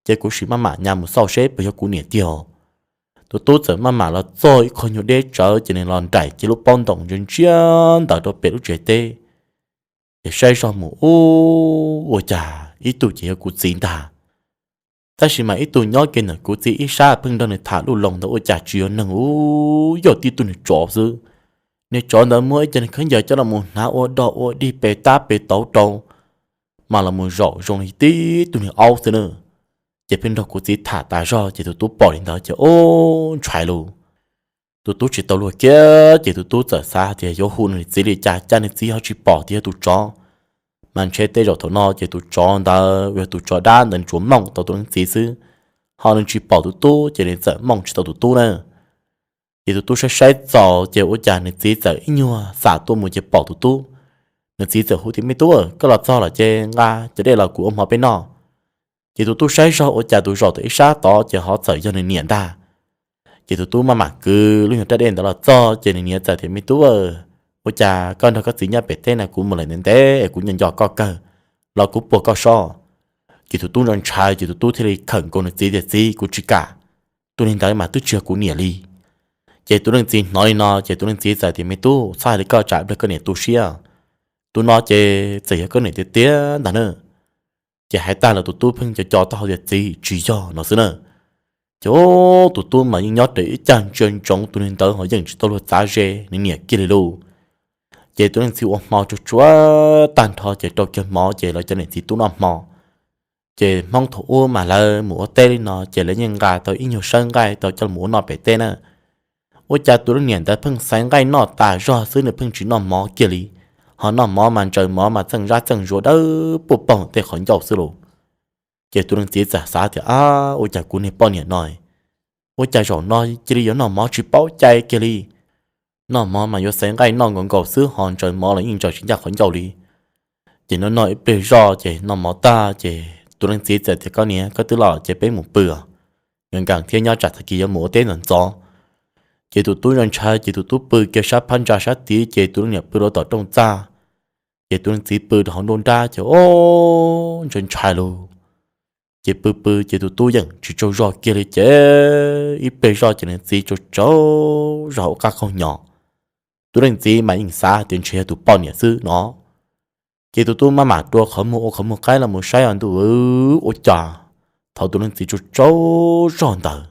ces kuv sim maj mam nyas mus xauj seb puas yog kuv niam tiag. Tus tub txawm maj mam los txog ib qho nyuag deb tsawv ces nws los nraim kiag lub pob ntoos ntsia ntsia ntawd rau pem lub tsev teb. Ces saib zog mus ub, ua cas ib tug ces yog kuv txiv ntag. Tab sis mas ib tug nyob kiag ntawm kuv txiv ib sab pheej nrog nws tham lub loo ntawd ua cas tsis yog neeg ub, yog tib tug niag tsov xwb. Niag tsov ntawd muab ib co niag khaub ncaws coj los mus hnav ua dog ua dig pes tab pes tauv rau, mas los mus zaum zoo li tib tug niag aub xwb na. Ces pheej nrog kuv txiv tham tas zog ces tus tub pom li ntawd ces ub, ntshai lug. Tus tub tsis tau luag kiag ces tus tub txawm xav tias yuav hu nws txiv li cas cas nws txiv ho tsis pom tias yog tus tsov. Mas ntshe tej zaum thaum no ces tus tsov ntawd uas yog tus tsov dab ntawd nws tsuas mooj tau tus leej txiv xwb, ho nws tsis pom tus tub ces nws txawm mooj tsis tau tus tub na. Ces tus tub saib saib txaus ces ua cas nws txiv txawm ib nyuag xam tuaj mus ces pom tus tub. Nws txiv txawm hu tias, Me tub, koj los txog lawm ces nqa cov dej los kuv ua hmo peb noj. Ces tus tub saib zog ua cas tus zaum tau ib sab tod ces ho txawm yog nws niam ntag. Ces tus tub maj mam kwv lub nyuag rab dej ntawd los txog ces nws niam txawm tias, Me tub, ua cas koj nrog koj txiv nyob pem teb na, kuv mus lawm ntev ntev es kuv nco nco koj kawg, los kuv puag koj sob. Ces tus tub ntshai ntshai ces tus tub thiaj li khawm nkaus nws txiv tias, Txiv, kuv tsis kam, tus niag ntawd mas twb tsis yog kuv niam li. Ces tus leej txiv hnov li no ces tus leej txiv txawm tias, Me tub, txhob hais li koj, tsam ib pliag koj niam tu siab. Tus no ces txawm yog koj niam tiag tiag ntag na. Ces hais tag los tus tub pheej co co taub hau tias, Txiv, tsis yog no xwb na. Ces tus tub mas yeej nyob raws ib cag ntsia ntsoov tus niag ntawd ho yeej tsis tau luag txav ze nws niam kiag li lauj. Ces tus leej txiv ua hmo tsuag tsuag tag nrho ces rau kiag mov ces lawv cov niam txiv tub noj hmo. Ces Hmoob thaum ub mas lawv mus ua teb li no ces lawv yeej nqa tau ib nyuag sawb nqaij tau coj los ua noj pem teb na. Ua cas tus leej niam ntawd pheej xaiv nqaij noj tas zog xwb, nws pheej tsis noj mov kiag li, ho noj mov mas ntsaws mov mas txeej zab txeej zuav dawb puj paug tej qhov ncauj xwb lauj. Ces tus leej txiv txawm xav tias, Ab, ua cas kuv niag poj niam no, ua cas zaum no cia li yuav noj mov tsis paub cai kiag li? Noj mov mas yuav xaiv nqaij noj nkaus nkaus xwb ho ntsaws mov los yeej ntsaws tsis ncaj qhov ncauj li. Ces noj noj ib pliag zoj ces noj mov tag ces tus leej txiv txawm tias, Koj niam, koj twb los ces peb mus pw os, nkees nkees thiab nyob tsam tag kis yuav mus ua teb ntxov ntxov. Ces tus tub ntshai ntshai ces tus tub pw kiag sab phab ntsa sab tid ces tus leej niam pw rau tom rooj txaj. Ces tus leej txiv pw rau hauv nruab nrab ces ub, ntshai ntshai lauj. Ces pw pw ces tus tub yeej tsis tsaug zog kiag li ces ib pliag zoj ces nws txiv tsaug tsaug zog ua qab qaug hnyo. Tus leej txiv mas yeej xav tias ntshe yog tus poj niam xwb no. Ces tus tub maj mam rua qhov muag ua qhov muag qaib los mus saib os ntuj, ua cas thaum tus leej txiv tsaug tsaug zog ntawd,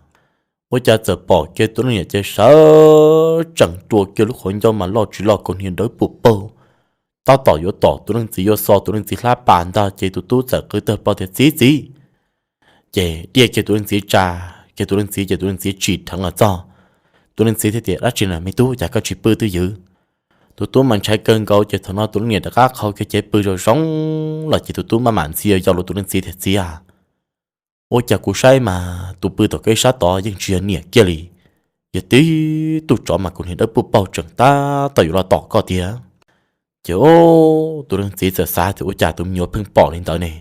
ua cas txawm pom kiag tus leej niam ces sawv tsees rua kiag lub qhov ncauj mas loj tsis loj kaus hniav dawb puj paug, tab tom yuav tom tus leej txiv yuav xo tus leej txiv hlab pas ntag ces tus tub txawm qw tawg plaws tias, Txiv, txiv! Ces dhia kiag tus leej txiv tsa kiag tus leej txiv ces tus leej txiv tsim dheev los txog. Tus leej txiv thiaj tias, Dab tsi na me tub, cas koj tsis pw twj ywm? Tus tub mas ntshai kawg nkaus ces thaum no tus leej niam rov qab qhau kiag cev pw zoo zoo los ces tus tub maj mam ntxhi yau yau rau tus leej txiv tias, Txiv a, ua cas kuv saib mas tus pw tom koj ib sab tod yeej tsis yog niam kiag li, yog tib tug tsov mas kaus hniav dawb puj paug tseem tab tom yuav los tom koj tiag. Ces tus leej txiv txawm xav tias ua cas tus me nyuam pheej pom li ntawd ne.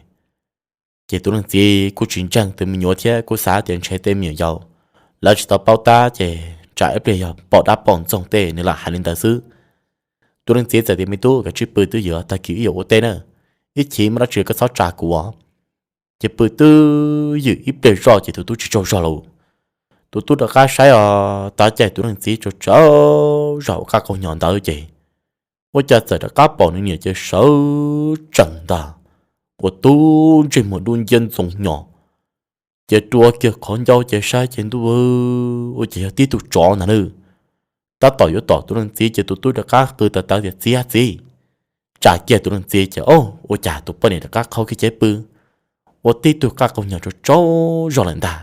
Ces tus leej txiv kuj tsis ntseeg tus me nyuam thiab kuj xav tias ntshe tej me nyuam yaus lawv tsis tau paub tab ces tsam ib pliag yog pom dab pom ntxoog tej nws lam hais li ntawd xwb. Tus leej txiv txawm tias, Me tub, koj cia li pw twj ywm, tag kis wb yuav ua teb na, ib chim muaj dab tsi koj txhob tsa kuv. Ces pw twj ywm ib pliag zoj ces tus tub tsis tsaug zog lauj. Tus tub rov qab saib os, tav caij tus leej txiv tsaug tsaug zog ua qab qaug hnyo ntawd ces ua cas txawm rov qab pom nws niam ces sawv tsees ntag, ua tub ntsej muag dub nciab ntxoov hnyo. Ces rua kiag qhov ncauj ces saib ces ntuj, ua cas yog tib tug tsov ntag na. Tab tom yuav tom tus leej txiv ces tus tub rov qab qw tawv tawv tias, Txiv a txiv! Tsa kiag tus leej txiv ces ua cas tus poj niam rov qab qhau kiag cev pw, ua tib tug qab qaug hnyo tsaug tsaug zog lawm ntag.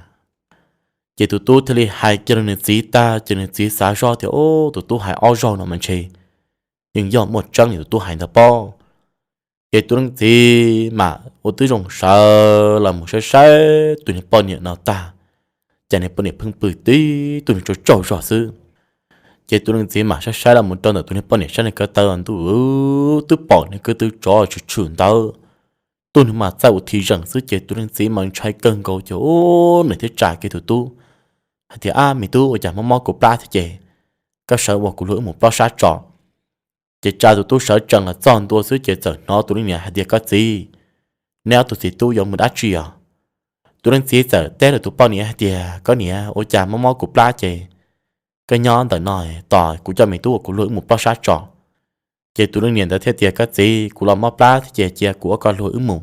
Ces tus tub thiaj li hais kiag rau nws txiv tag ces nws txiv xav zoj tias, Ub, tus tub hais ob zaug no mas ntshe yeej yog muaj tseeb li tus tub hais ntawd pob. Ces tus leej txiv mas ua tib zoo sawv los mus saib saib tus niag poj niam no tag, cas niag poj niam pheej pw tib tug niag tsaug tsaug zog xwb. Ces tus leej txiv mas saib saib los mus rau ntawm tus niag poj niam sab niag ko taw ntuj, twb pom niag ko tw tsov tshwm tshwm ntawd, tug niag mas txaij ua thi zees xwb ces tus leej txiv mas ntshai kawg nkaus ces ub, nws thiaj tsa kiag tus tub hais tias, Ab, me tub, ua cas mob mob kuv plab thiab ces koj sawv ua kuv luag wb mus plob sab tso. Ces tsa tus tub sawv tsees los txog ntua xwb ces txawm hnov tus leej niam hais tias, Koj txiv, neb ob tug txiv tub yuav mus dab tsi os? Tus leej txiv txawm teb rau tus poj niam hais tias, Koj niam, ua cas mob mob kuv plab ces koj nyob ntawm no tos kuv coj me tub uas kuv luag wb mus plob sab tso. Ces tus leej niam ntawd thiaj tias, Koj txiv, kuv los mob plab thiab ces cia kuv ua koj luag wb mus.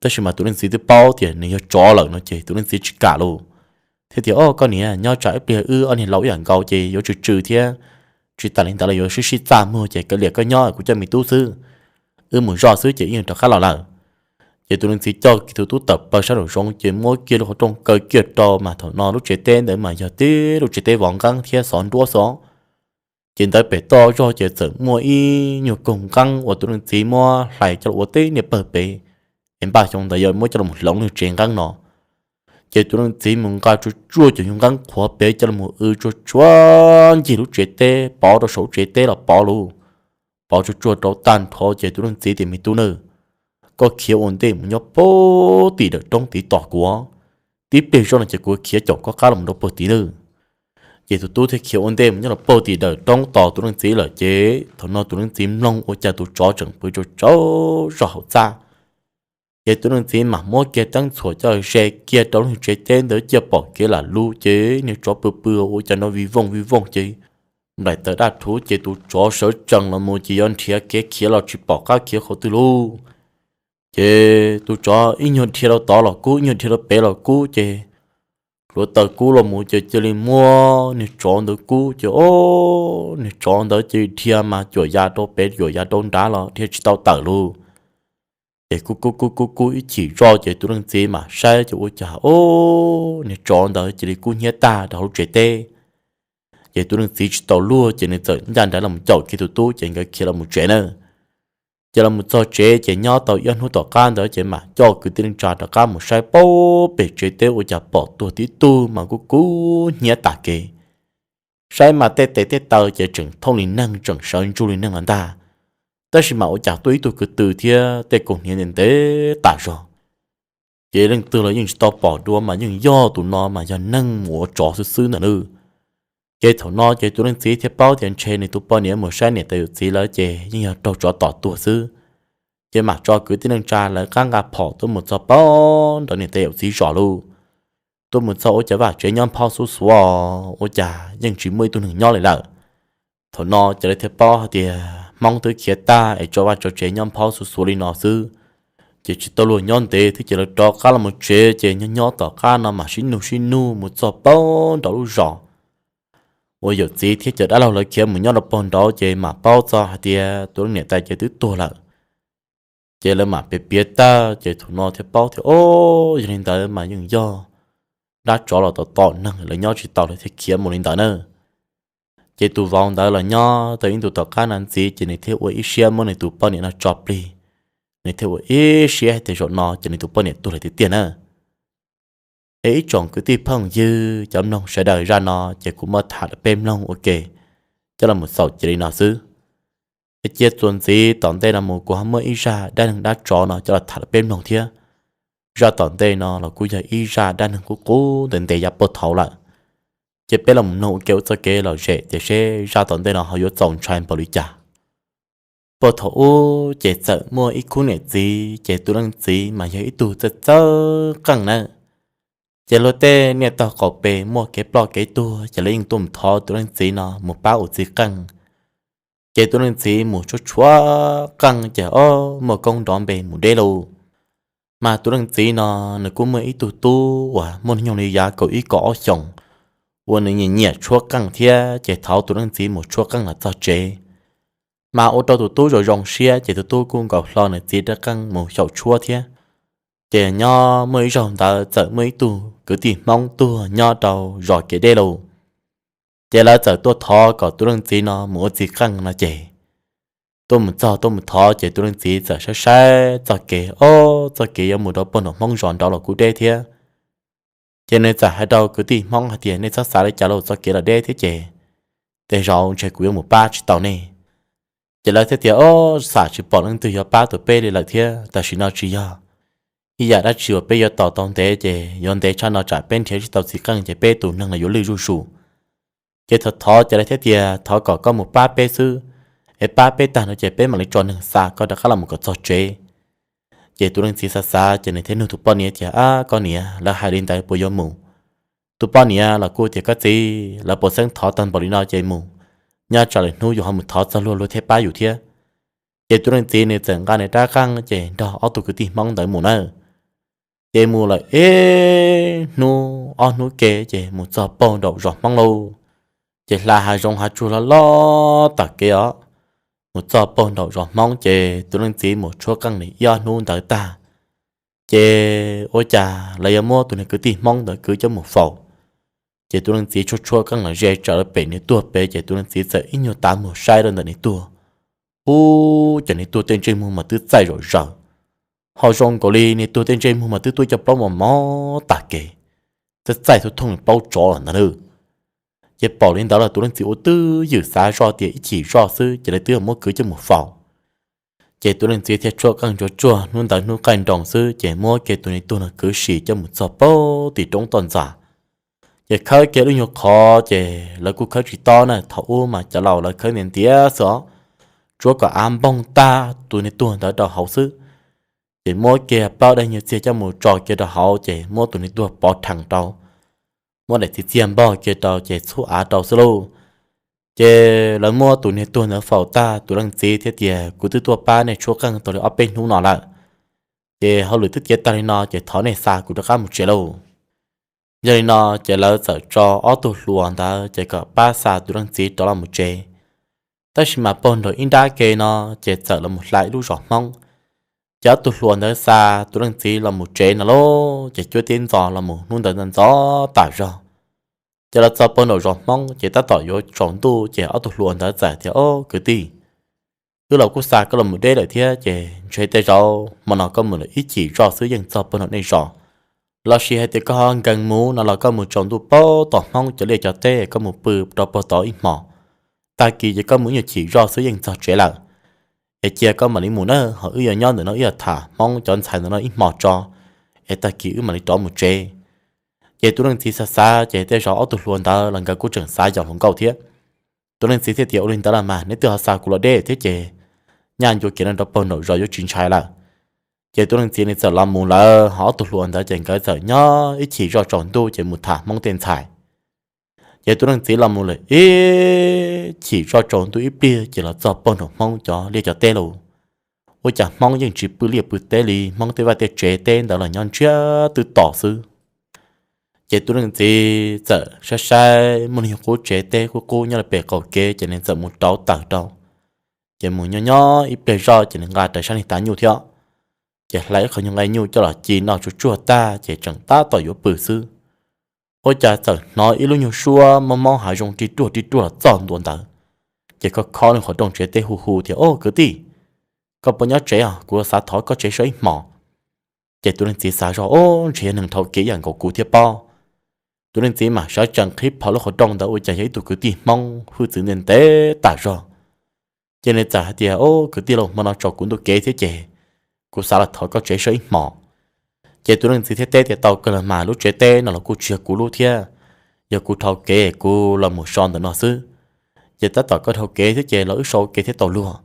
Tab sis mas tus leej txiv twb paub tias nws yog tsov lawm no ces tus leej txiv tsis kam lauj, thiaj tias, Au, koj niam, nyob tsam ib pliag wb ob niag laus ib yam nkaus ces yuav tsw tsw thiab, tsis tas li ntawd los yuav sib sib txaj muag ces kav liam koj nyob, kuv coj me tub xwb, wb mus zoj xwb ces wb yeej rov qab los lawm. Ces tus leej txiv coj kiag tus tub tawm plaws sab nraum zoov ces muab kiag lub qhov rooj kaw kiag rau mas thaum no lub tsev teb ntawd mas yog tib lub tsev teb vov nqeeb thiab xov nruab xwb. Ces ntawd pem toj zog ces txawm muaj ib nyuag kaug nqeeb uas tus leej txiv muab hlais coj los ua tib niag pawg pem, es npaj xyoo ntawd yuav muab coj los hloov lub tsev nqeeb no. Ces tus leej txiv mus nqa tsuag tsuag cov nyuag nqeeb qhuav pem coj los ua tsuag tsuag ncig lub tsev teb, pov rau saum lub tsev teb los pov lawm, pov tsuag tsuag rau tag nrho ces tus leej txiv tias, Me tub nawb, koj khiav ua ntej mus nyob puag tim dawm roob tiv tos kuv, tib pliag zoj no ces kuv khiav caum koj qab los rau puag tid nawb. Ces tus tub thiaj khiav ua ntej mus nyob rau puag tim dawm roob tos tus leej txiv lawm ces thaum no tus leej txiv mloog ua cas tus tsov tseem pw tsaug tsaug zog hauv txaj. Ces tus leej txiv mam muab kiag teeb txhuam coj ze kiag rau lub tsev teb ntawd cia pom kev lam lug ces niag tsov pw pw ua cas nrov vij voog vij voog ces nplaim tawm daj rhuv ces tus tsov sawv tsees los mus ces yuav nrhiav kev khiav los tsis pom qab khiav qhov twg lauj. Ces tus tsov ib nyuag dhia rau tod los kub, ib nyuag dhia rau pem los kub ces hluav taws kub los mus ces cia li muab niag tsov ntawd kub ces o, niag tsov ntawd ces dhia mas cuam ya rau pem cuam ya rau nrad los dhia tsis tau tawm lauj. Ces kub kub kub kub kub ib chim zoj ces tus leej txiv mam saib ces ua cas o, niag tsov ntawd cia li kub hnyiab tag rau hauv lub tsev teb. Ces tus leej txiv tsis tau luag ces nws txawm ncaj nraim los caum kiag tus tub ces nkawd khiav los mus tsev na. Ces los mus txog tsev ces nyob tau ib ob hnub tom qab ntawd ces mam coj kwv tij neej tsa rov qab mus saib puag pem tsev teb ua cas pom tuag tib tug mas kub kub hnyiab tas kev. Saib mas tej tes tej taw ces tseem thooj li neeg tseem sawv ntsug li neeg los ntag, tab sis mas ua cas tuaj ib tug kwv tw thiab tej kaus hniav ntev ntev tas zog. Ces leej twg los yeej tsis tau pom dua mas yeej yog tus no mas yog neeg mus ua tsov xwb xwb ntag nawb. Ces thaum no ces tus leej txiv thiaj paub tias ntshe nws tus poj niam mus saib niam tais yawm txiv lawv ces yeej yog raug tsov tom tuag xwb. Ces mam tso kwv tij neej tsa lawv qab nqa phom tuaj mus txog puag nraud niam tais yawm txiv zos lauj. Tuaj mus txog ua cas vaj tsev nyob nphob xuv xuav, ua cas yeej tsis muaj ib tug neeg nyob li lawm. Thaum no ces lawv thiaj paub hais tias Hmoob twb khiav tag es tso vaj tso tsev nyob nphob xuv xuav li no xwb, ces tsis tau luag nyob ntev thiab ces lawv rov qab los mus tsev ces nyob nyob tom qab no mam sib nug sib nug mus txog puag nraud lub zos uas yawm txiv thiab cov dab laug lawv khiav mus nyob rau puag nraud ces mam paub txog hais tias tus leej niam tais ces twb tuag lawm. Ces lawv mam piav piav tag ces thaum no thiaj paub tias o, yog li ntawd mas yeej yog dab tsov los tom tom neeg lawv nyob tsis tau lawv thiaj khiav mus li ntawd na. Ces tus vauv ntawd los nyob tau ib ntus tom qab no ntxiv ces nws thiaj ua ib siab muab nws tus poj niam no tso plig. Nws thiaj ua ib siab hais tias zaum no ces nws tus poj niam tuag lawm tiag tiag na. Es ib tsoom kwv tij phooj ywg cov mloog sawv daws, zaj no ces kuv muab tham rau peb mloog ua ke coj los mus xaus cia li no xwb. Es cia txuas ntxiv tom ntej no mus kuv ho muaj ib zaj dab neeg dab tsov no coj los tham rau peb mloog thiab. Zaj tom ntej no los kuj yog ib zaj dab neeg qub qub ntev ntev yav puag thaum ub lawm. Ces peb los mus mloog ua ke ua txoj kev lom zem tias seb zaj tom ntej no ho yuav txaus ntshai npaum li cas. Puag thaum ub ces txawm muaj ib khub niam txiv, ces tus leej txiv mas yog ib tug txawj txawj qeej nawb. Ces luag tej niaj taug qaum pes muaj kev ploj kev tuag ces lawv yeej tuaj mus thov tus leej txiv no mus pab ua txiv qeej. Ces tus leej txiv mus tshuab tshuab qeej ces o, muaj koob nrov npe mus deb lauj. Mas tus leej txiv no nws kuj muaj ib tug tub uas muaj hnub nyoog li yav kaum ib kaum ob xyoos uas nws nyiam nyiam tshuab qeej thiab, ces thov tus leej txiv mus tshuab qeej los txog tsev. Mas ua rau tus tub zoo zoo siab ces tus tub kuj nkaus hlo nws txiv rab qeej mus xyaum tshuab thiab. Ces nyob muaj ib zaug ntawd txawm muaj ib tug kwv tij Hmoob tuag nyob rau zos kev deb lauj. Ces lawv txawm tuaj thov kom tus leej txiv no mus ua txiv qeej no ces tuaj mus txog tuaj mus thov ces tus leej txiv txawm saib saib txoj kev, o, txoj kev yuav mus rau puag nram Hmoob zos nraud los kuj deb thiab. Ces nws txawm hais rau kwv tij Hmoob hais tias nej txhob xav li cas lauj, txoj kev los deb thiab ces tej zaum ntshe kuv yuav mus pab tsis tau nej. Ces lawv thiaj tias o, xam tsis pom leej twg yuav pab tau peb li lawm thiab, tam sim no tsis yog ib yam dab tsi uas peb yuav tos tau ntev ces yuav ntev tshaj no tsam peb nrhiav tsis tau txiv qeej ces peb tus neeg los yuav lwj zuj zus. Ces thov thov ces lawv thiaj tias thov kom koj mus pab peb xwb, es pab peb tag no ces peb mam li tso neeg xa koj rov qab los mus kom txog tsev. Ces tus leej txiv xav xav ces nws thiaj nug tus poj niam tias, Ab, koj niam, lawv hais li ntawd puas yuav mus? Tus poj niam los kuj tias, Koj txiv, lawv puas xeeb thov tag npaum li no ces mus, nyob tsam lwm hnub yus ho mus thov txog luag, luag thiaj pab yus thiab. Ces tus leej txiv nws txawm nqa nws rab qeej ces nrog ob tug kwv tij Hmoob ntawd mus na. Ces mus lawm ib hnub ob hnub ke ces mus txog puag nraum zos Hmoob lauj. Ces hla hav zoov hav tsuag loj loj tom kev os. Mus txog puag nraum zos Hmoob ces tus leej txiv mus tshuab qeej li ib ob hnub ntawd tag, ces ua cas lawv yuav muab tus niag kwv tij Hmoob ntawd kwv coj mus faus. Ces tus leej txiv tshuab tshuab qeej los ze tsam lawv pem nws tuag pem, ces tus leej txiv txawm ib nyuag tav muag saib rau ntawm nws tuag. Ub, ces nws tuag tej ntsej muag mas twb txaij zom zaws, ho zoo nkaus li nws tuag tej ntsej muag mas twb tuaj cov plaub mos mos tag kev, txaij txaij thoob thoob li plaub tsov los ntag lauj. Ces pom li ntawd los tus leej txiv ua twj ywm xav zoj tias ib chim zoj xwb ces lawv twb muab kwv coj mus faus. Ces tus leej txiv thiaj tshuab qeej ntsuav tsuag hnub ntawd hnub qaij nroos xwb ces muab kiag tus niag tuag no kwv sim coj mus txog puag tim roob toj ntxas. Ces khawb kiag lub nyuag qhov ces lawv kuj khawb tsis tob na, thaum ub mas cov laus lawv khawb ntiav ntiav xwb os, tsuav kom av npoog tag tus niag tuag ntawd rau hauv xwb. Ces muab kiag plaub daim nyuag txiag coj mus tso kiag rau hauv ces muab tus niag tuag pov rhees rau, muab daim txiag txiag npog kiag rau ces txhub av rau xwb lauj. Ces lawv muab tus niag tuag ntawd faus tag tus leej txiv thiaj tias, Kuv twb tuaj pab nej tshuab qeej tau li ob peb hnub no lawm, ces hauj lwm twb tiav tag li no ces thov nej xa kuv rov qab mus tsev lauj. Yog li no ces lawv txawm tso ob tug hluas ntawd ces kom pab xa tus leej txiv rov los mus tsev. Tab sis mas puag nraum ib nrab ke no ces txawm los mus hla ib lub zos Hmoob. Ces ob tug hluas ntawd xa tus leej txiv los mus tsev no lauj, ces cuab tib ntxov los mus hnub ntawd ntxov ntxov tas zog. Ces los txog puag nraum zos Hmoob ces tab tom yuav tsaus ntuj ces ob tug hluas ntawd txawm tias, Au kwv tij, wb los kuj xa koj los mus deb lawm thiab ces ntshe tej zaum hmo no koj mus lawm ib chim zoj xwb yeej txog puag nraum nej zos, lossis hais tias koj ho nkees mus no los koj mus tsaus ntuj puag tom Hmoob cov liaj cov teb, koj mus pw rau puag tod ib hmos, tag kis ces koj mus ib nyuag chim zoj xwb yeej txog tsev lawm. Es cia koj mam li mus na, ho wb yuav nyob ntawm no wb yuav tham Hmoob cov ntxhais ntawm no ib hmos tso, es tag kis wb mam li rov mus tsev. Ces tus leej txiv xav xav ces tej zaum ob tug hluas ntawd los nkawd kuj tseem xav yog hluas nkauj thiab. Tus leej txiv thiaj tias, Ua li ntawd los mas neb twb ho xa kuv los deb thiab ces nyaj ncua kev no rau puag nraum zos yuav tsis ntshai lawm. Ces tus leej txiv nws txawm los mus lawm, ho ob tug hluas ntawd ces nkawd txawm nyob ib chim zoj tsaus ntuj ces mus tham Hmoob tej ntxhais. Ces tus leej txiv los mus lawm ib chim zoj tsaus ntuj ib pliag ces los txog puag nraum Hmoob cov liaj cov teb lauj. Ua cas Hmoob yeej tsis pw liaj pw teb li, Hmoob tej vaj tej tsev teb ntawd los nyob ntsiag twb to xwb. Ces tus leej txiv txawm saib saib muaj ib qub tsev teb qub qub nyob rau pem qaum kev ces nws txawm mus rauv taws rau. Ces mus nyob nyob ib pliag zoj ces nws nqa rawv sab niag tav nyuj thiab. Ces hlais ib qho nyuag nqaij nyuj coj los ci noj tsuag tsuag tag ces tseem tab tom yuav pw xwb, ua cas txawm hnov ib lub nyuag suab mob mob hav zoov ri ruaj ri ruaj los txog ntua ntawd. Ces kho kho nws qhov rooj tsev teb hu hu tias, Au kwv tij, koj puas nyob tsev os? Kuv xav thov koj tsev so ib hmos. Ces tus leej txiv xav zoj, Au, ntshe yog neeg dhau kev ib yam nkaus kuv thiab pob. Tus leej txiv mam sawv tsees qhib plho lub qhov rooj ntawd ua cas yog ib tug kwv tij Hmoob hwj txwv ntev ntev tas zog. Ces nws txawm hais tias, Au kwv tij lauj, hmo no tsaus kuv ntuj kev thiab ces kuv xav los thov koj tsev so ib hmos. Ces tus leej txiv thiaj teb tias, Tau kawg los mas, lub tsev teb no los kuj tsis yog kuv lub thiab, yog kuv dhau kev kuv los mus so ntawm no xwb. Ces tab tom koj dhau kev thiab ces los wb so kev thiab tau luag.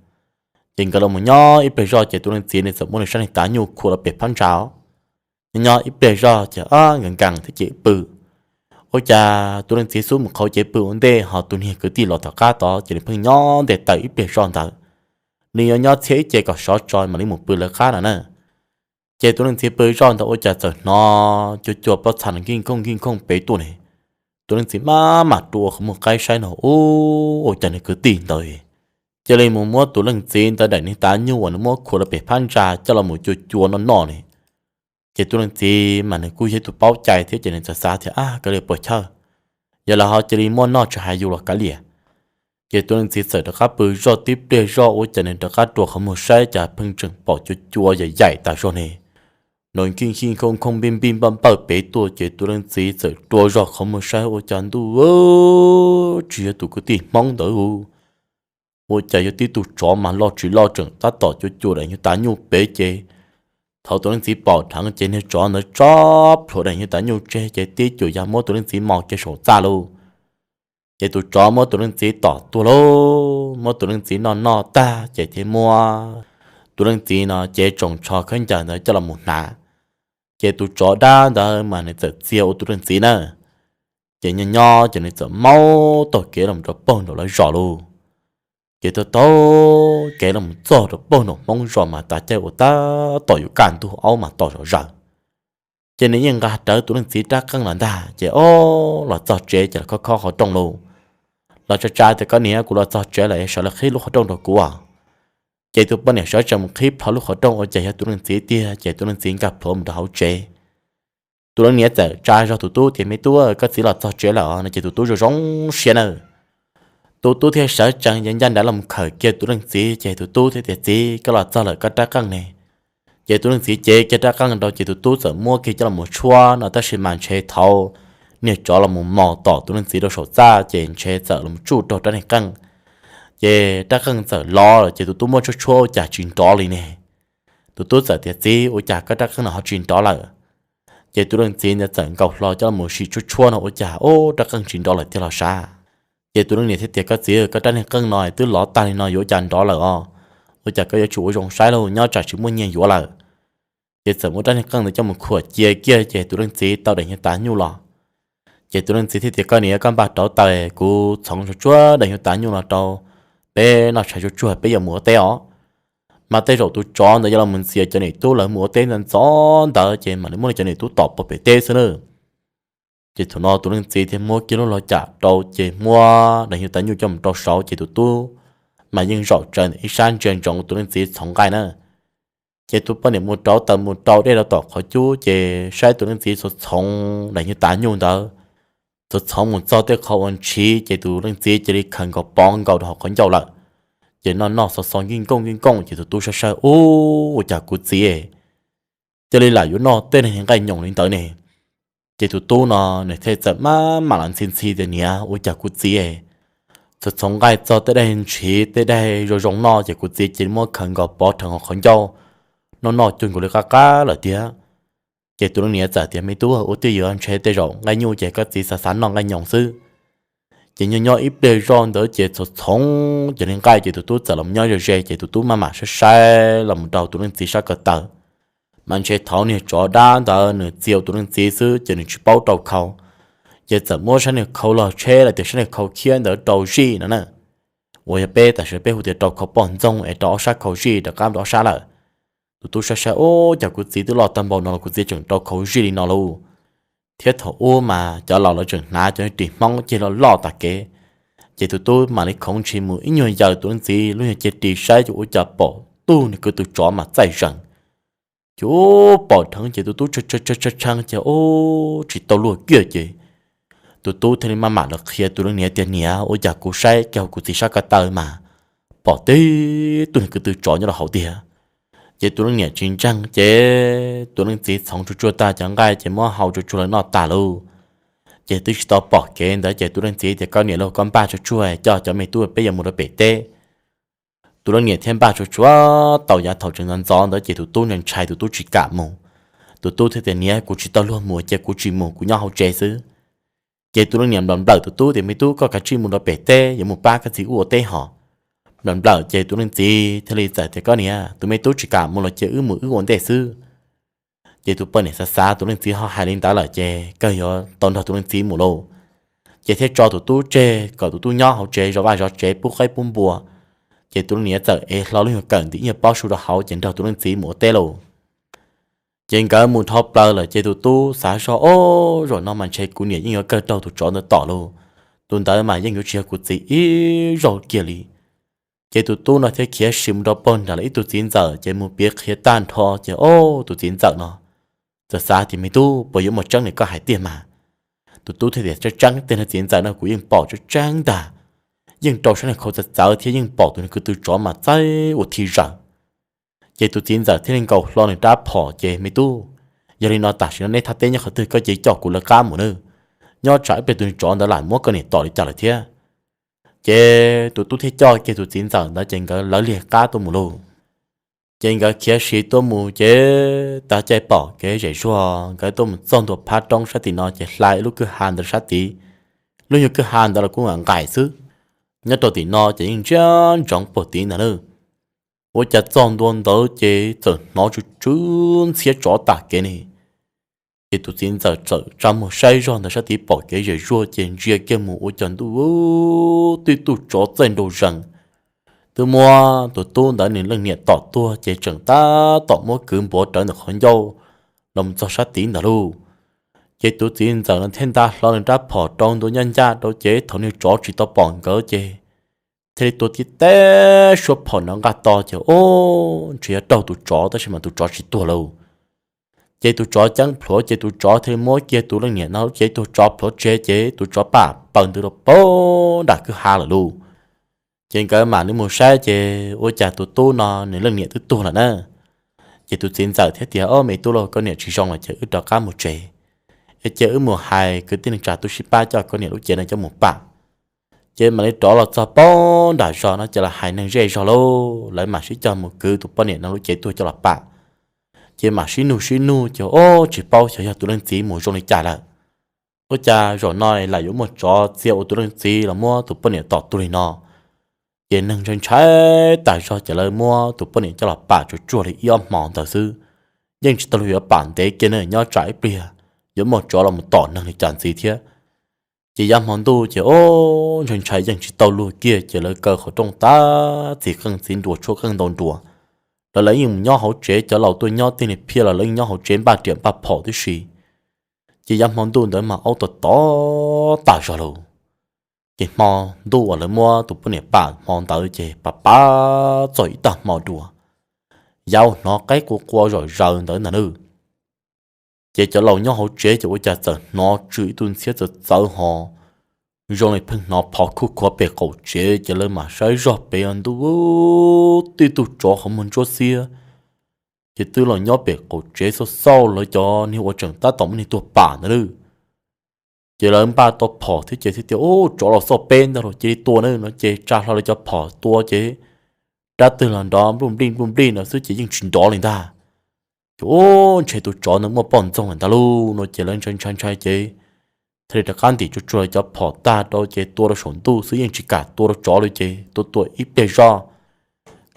Ces nkawd los mus nyob ib pliag zoj ces tus leej txiv nws txawm muab nws sab niag tav nyuj khuam rau pem phab ntsa. Nyob nyob ib pliag zoj ces nkees nkees thiab ces wb pw. Ua cas tus leej txiv xub mus qhauv cev pw ua ntej, ho tus niag kwv tij los tom qab tod ces nws pheej nyob nte taws ib pliag zoj ntawd. Nws yuav nyob txhiab ib ce kom sov tso mam li mus pw lawv qab no na. Ces tus leej txiv pw zoj ntawd ua cas txawm hnov cua cua plaub txha nkij nkhooj nkij nkhooj pem tuaj ne. Tus leej txiv maj mam rua qhov muag qaib saib no, ub, ua cas nws kwv tij ntawd cia li mus muab tus leej txiv ntawd daim niag tav nyuj uas nws muab khuam rau pem phab ntsa coj los mus cua cua noj noj ne. Ces tus leej txiv mas nws kuj yog ib tug paub cai thiab ces nws txawm xav tias, Ab, kav liam puas chawj, yog lawv ho cia li muab noj tsis hais yus los kav liam. Ces tus leej txiv txawm rov qab pw zoj tib pliag zoj ua cas nws rov qab rua qhov muag saib cas pheej tseem pom cua cua yaim yaim tas zog ne. Nrov nkij nkhooj nkhooj npij npij npawj npawj pem tuaj ces tus leej txiv txawm rua zog qhov muag saib ua cas ntuj, tsis yog tus kwv tij Hmoob ntawd. Ua cas yog tib tug tsov mas loj tsis loj tseem tab tom cua cua daim nyuag tav nyuj pem ces thaum tus leej txiv pom dheev ces niag tsov ntawd tso plhuav daim nyuag tav nyuj tseg ces tib cuam ya muab tus leej txiv mos kiag saum txaj lauj. Ces tus tsov muab tus leej txiv tom tuag lauj, muab tus leej txiv noj noj tag ces thiaj muab Tus leej txiv no cev tsoos tsho khaub ncaws ntawd coj los mus hnav, ces tus tsov dab ntawd mas nws txawm txia ua tus leej txiv na. Ces nyob nyob ces nws txawm maub taug kev los rau pem nraum lawv zos lauj. Ces taug taug kev los txog rau pem nraum Hmoob zos mas tav caij ua tab tom yuav kaj ntug aub mas tos zom zaws. Ces nws yeej nqa rawv tus leej txiv rab qeej los ntag, ces ob los txog tsev ces los khob khob qhov rooj lauj. Los tsa tsa tias, Koj niam, kuv los txog tsev lawm, sawv los qhib lub qhov rooj rau kuv. Ces tus poj niam sawv tsees mus qhib plho lub qhov rooj ua cas yog tus leej txiv tiag, ces tus leej txiv nkag plhuav mus rau hauv tsev. Tus leej niam txawm tsa zog tus tub tias, Me tub, koj txiv los txog tsev lawm os no. Ces tus tub zoo zoo siab na. Tus tub thiaj sawv tsees ces ncaj nraim los khawm kiag tus leej txiv, ces tus tub thiaj tias, Txiv, koj los txog lawm, koj rab qeej ne? Ces tus leej txiv cev kiag rab qeej rau, ces tus tub txawm muab kiag coj los tshuab no, tab sis mas ntshe thaum niag tsov los mus mos tom tus leej txiv rau saum txaj, ces ntshe txawm los tsuj rau rab niag qeej, ces rab qeej txawm lov lawm. Ces tus tub muab tshuab tshuab ua cas tsis nrov li ne. Tus tub txawm tias, Txiv, ua cas koj rab qeej no ho tsis nrov lawm? Ces tus leej txiv ntawd txawm nkaus hlo coj los mus sim tshuab tshuab no ua cas, Ub, rab qeej tsis nrov lawm tiag los sav. Ces tus leej niam thiaj tias, Koj txiv, koj rab niag qeej no twb lov tag li no yuav ua cas nrov lawm os? Ua cas koj yuav tsum ua zoo saib lauj, nyob tsam tsis muaj nyiaj yuav lawm. Ces txawm muab rab niag qeej ntawd coj mus khuam cia kiag, ces tus leej txiv tau daim nyuag tav nyuj los. Ces tus leej txiv thiaj tias, Koj niam, koj npaj rauv taws, kuv txhoov tsuag tsuag daim nyuag tav nyuj los rau peb noj tshais tsuag tsuag, peb yuav mus ua teb os. Mas tej zaum tus tsov ntawd yuav los mus ntxias cov niam tub lawv mus ua teb ntxov ntxov ntawd, ces mam li muab cov niam tub tom pem teb xwb na. Ces thaum no tus leej txiv thiaj muab kiag lub lau cam rau, ces muab daim nyuag tav nyuj coj mus rau saud, ces tus tub mas yeej zaum tsaws ntawm ib sab ntsia ntsoov tus leej txiv txhoov nqaij na. Ces tus poj niam mus rauv taws mus rau dej rau tom qhov cub, ces saib tus leej txiv txhoov txhoov daim nyuag tav nyuj ntawd, txhoov txhoov mus txog tej qhov uas ntshiv, ces tus leej txiv cia li khaws nkaus pov nkaus rau hauv qhov ncauj lawm. Ces noj noj xo xo nkij nkooj nkij nkooj, ces tus tub saib saib, Ub, ua cas kuv txiv cia li lam yuav noj tej neeg nqaij nyoos li ntawd ne? Ces tus tub no nws thiaj txawm maj mam los ntxhi ntxhi tias, Niam, ua cas kuv txiv txhoov txhoov nqaij txog tej daim ntshiv tej daim zoo zoo noj, ces kuv txiv cia li muab khaws nkaus pov rau hauv qhov ncauj, noj noj cuag nkaus li qab qab lawm tiag. Ces tus leej niam txawm tias, Me tub, ua twj ywm, ntshe tej zaum nqaij nyuj ces koj txiv xav xav noj nqaij nyoos xwb. Ces nyob nyob ib pliag zoj ntawd ces txhoov txhoov cov niag nqaij, ces tus tub txawm los nyob ze ze, ces tus tub maj mam saib saib los mus rau tus leej txiv sab ko taw. Mas ntshe thaum niag tsov dab ntawd nws txia tus leej txiv xwb, ces nws tsis paub rau khau, ces txawm muab sab niag khau log tsheb los tias sab niag khau khiab ntawd rau zij no na. Uas yog peb tam sim no peb hu tias rau khau poj ntxoog es rau ob sab khau zij rov qab rau ob sab lawm. Tus tub saib saib, Ub, cas kuv txiv twb loj tag npaum no los kuv txiv tseem rau khau zij li no lauj. Thiab thaum ub mas cov laus lawv tseem hnav cov niag ris Hmoob ceg loj loj tas kev. Ces tus tub mam li khoov ntshis mus ib nyuag yaws tus leej txiv lub nyuag ceg ris saib, ces ua cas pom tug niag kwv tw tsov mas txaij zees. Ces ub, pom dheev ces tus tub tshee tshee ces ub, tsis tau luag kiag ces tus tub thiaj li maj mam los qhia tus leej niam tias, Niam, ua cas kuv saib kiag hauv kuv txiv sab ko taw mas pom tib tug niag kwv tw tsov nyob rau hauv tiag. Ces tus leej niam tsis ntseeg, ces tus leej txiv txhoov tsuag tsuag tag cov nqaij ces muab hau tsuag tsuag los noj tas lauj. Ces twb tsis tau pom kev ntawd ces tus leej txiv tias, Koj niam lauj, koj npaj tsuag tsuag coj cov me tub peb yuav mus rau pem teb. Tus leej niam thiaj npaj tsuag tsuag tau yav thaum tseem ntxov ntxov ntawd ces tus tub ntshai tus tub tsis kam mus. Tus tub thiaj tias, Niam, kuv tsis tau luag mus ces kuv tsis mus, kuv nyob hauv tsev xwb. Ces tus leej niam nplawm nplawm tus tub tias, Me tub, koj kav tsij mus rau pem teb, yuav mus pab koj txiv wb ua teb hos. Nplawm nplawm ces tus leej txiv thiaj li txawm tias, Koj niam, tus me tub tsis kam mus los cia wb mus wb ua ntej xwb. Ces tus poj niam xav xav tus leej txiv ho hais li ntawd lawm ces kawg yuav tau nrog tus leej txiv mus lauj. Ces thiaj tso tus tub tseg kom tus tub nyob hauv tsev zov vaj zov tsev pub qaib pub npua. Ces tus leej niam txawm ev hlo lub nyuag kawm ntim ib nyuag pob su rau hauv ces nrog tus leej txiv mus ua teb lauj. Ces nkawd mus dhau plaws lawm ces tus tub xav zog, Ob, zaum no mas ntshe kuv niam yeej yuav kawg raug tus tsov ntawd tom lauj. Tus ntawd mas yeej yuav tsis yog kuv txiv ib zaug kiag li. Ces tus tub no thiaj khiav sim mus rau pem nram lawv ib tug txiv ntxawm ces mus piav qhia tag nrho ces ob, tus txiv ntxawm no txawm xav tias, Me tub, puas yuav muaj tseeb li koj hais tiag mas? Tus tub thiaj tias, Tseeb tseeb tiag, niag txiv ntxawm no kuv yeej pom tseeb tseeb ntag. Yeej rau sab niag khau txawv txawv thiab yeej pom tus niag kwv tw tsov mas txaij ua thi zaws. Ces tus txiv ntxawm thiaj li nkaus hlo nws rab phom ces, Me tub, yog li no tam sim no neb thaj teb nyob qhov twg koj cia li coj kuv lawv qab mus nawb. Nyob tsam ib pliag tus niag tsov ntawd lam muab koj niam tom li cas lawm thiab. Ces tus tub thiaj coj kiag tus txiv ntxawm ntawd ces nkawd lawv liag qab tuaj mus lauj. Ces nkawd khiav siv tuaj mus ces tav caij pom kev zem zuag, nkawd tuaj mus txog ntua phab roob sab tim no ces hla ib lub kwj ha ntawd sab tid. Lub nyuag kwj ha ntawd los kuj nqaim xwb. Nyob rau tim no ces yeej ntsiag ntsoov puag tid ntag lauj. Ua cas txog ntua ntawd ces txawm hnov tsw tsw ntxhiab tsov tag kev ne. Ces tus txiv ntxawm txawm tsa muag saib zog ntawd sab tid pom kev zem zuag ces ntsia kiag mus ua cas ntuj, tib tug tsov txaij nraug zees twb muab tus tub ntawd nws leej niam tom tuag ces tseem tab tom muab kwv npuav rawv ntawm qhov ncauj los mus txog sab tid ntawd lauj. Ces tus txiv ntxawm no thiaj nta hlo nws rab phom rau ntua ncaj ncaj rau ces thaum niag tsov tsis tau pom nkawd ces thiaj li tua tib teb suab phom nrov nqaj to ces ub, ntshe yog raug tus tsov tab sis mas tus tsov tsis tuag lauj. Ces tus tsov ceeb plhuav ces tus tsov thiaj li muab kiag tus leej niam no lub cev tuag tso plhuav tseg ces tus tsov pam paws ntws rau pag nram kwj ha lawm lauj. Ces nkawd mam li mus saib ces ua cas tus tub no nws leej niam twb tuag lawm na. Ces tus txiv ntxawm thiaj tias, Ob, me tub lauj, koj niam tsis zoo lawm ces wb rov qab mus tsev. Es cia wb mus hais kwv tij neej tsa tub sib pab coj koj niam lub cev no coj mus pam. Ces mam li rov los txog pag nram zos no ces los hais neeg zej zog lauj, lawv mam sib cog mus kwv tus poj niam no lub cev tuag coj los pam. Ces mam sib nug sib nug ces ob, tsis paub xyov yog tus leej txiv mus zoo li cas lawm. Ua cas zaum no lam yuav muaj tsov txia ua tus leej txiv los muab tus poj niam tom tuag li no. Ces neeg ntshai ntshai tas zog ces lawv muab tus poj niam coj los pam tsuag tsuag li ib ob hmo ntawd xwb, yeej tsis tau luag yuav pam ntev kiag ne, nyob tsam ib pliag yuav muaj tsov los mus tom neeg li cas ntxiv thiab. Ces yav hmo ntuj ces ob, ntshai ntshai yeej tsis tau luag kiag ces lawv kaw qhov rooj tag, txiv qeej txiv nruas tshuab qeej ntaus nruas. Lawv, lawv yeej mus nyob hauv tsev, cov laus tuaj nyob tej ni phiaj los lawv yeej nyob hauv tsev npaj riam npaj phom tib si. Ces yav hmo ntuj ntawd mas aub tom tom tas zog lauj. Ces hmo ntuj uas lawv muab tus poj niam pam hmo ntawd ces pam pam txog ib tag hmo dua, yav hnov qaib qua qua zom zaws ntawd ntag nawb. Ces cov laus nyob hauv tsev ces ua cas txawm hnov tsw ib tug ntxhiab txawv txawv ho zoo li pheej hnov phov khuj khuav pem qaum tsev ces lawv mam saib zog pem ntuj, tib tug tsov qhov muag ntsuab xiab ces twb los nyob pem qaum tsev xauj xauj lawv cov niag uas tseem tab tom muab niag tuag pam ntawd nawb. Ces lawv npaj tau phom thiab ces thiaj tias, Ub, tsov los xauj peb ntag los cia li tua na no ces tsa hlo lawv cov phom tua ces rab twg los nrov npluj nplij npluj nplij no xwb ces yeej tsis nrov li ntag. Ces ub, ntshe tus tsov ntawd muaj poj ntxoog lawm ntag lauj no ces lawv ntshai ntshai ntshai ces thiaj li rov qab ntim tsuag tsuag lawv cov phom tag rau ces tua rau saum ntuj xwb yeej tsis kam tua rau tsov li ces tua tua ib pliag zoj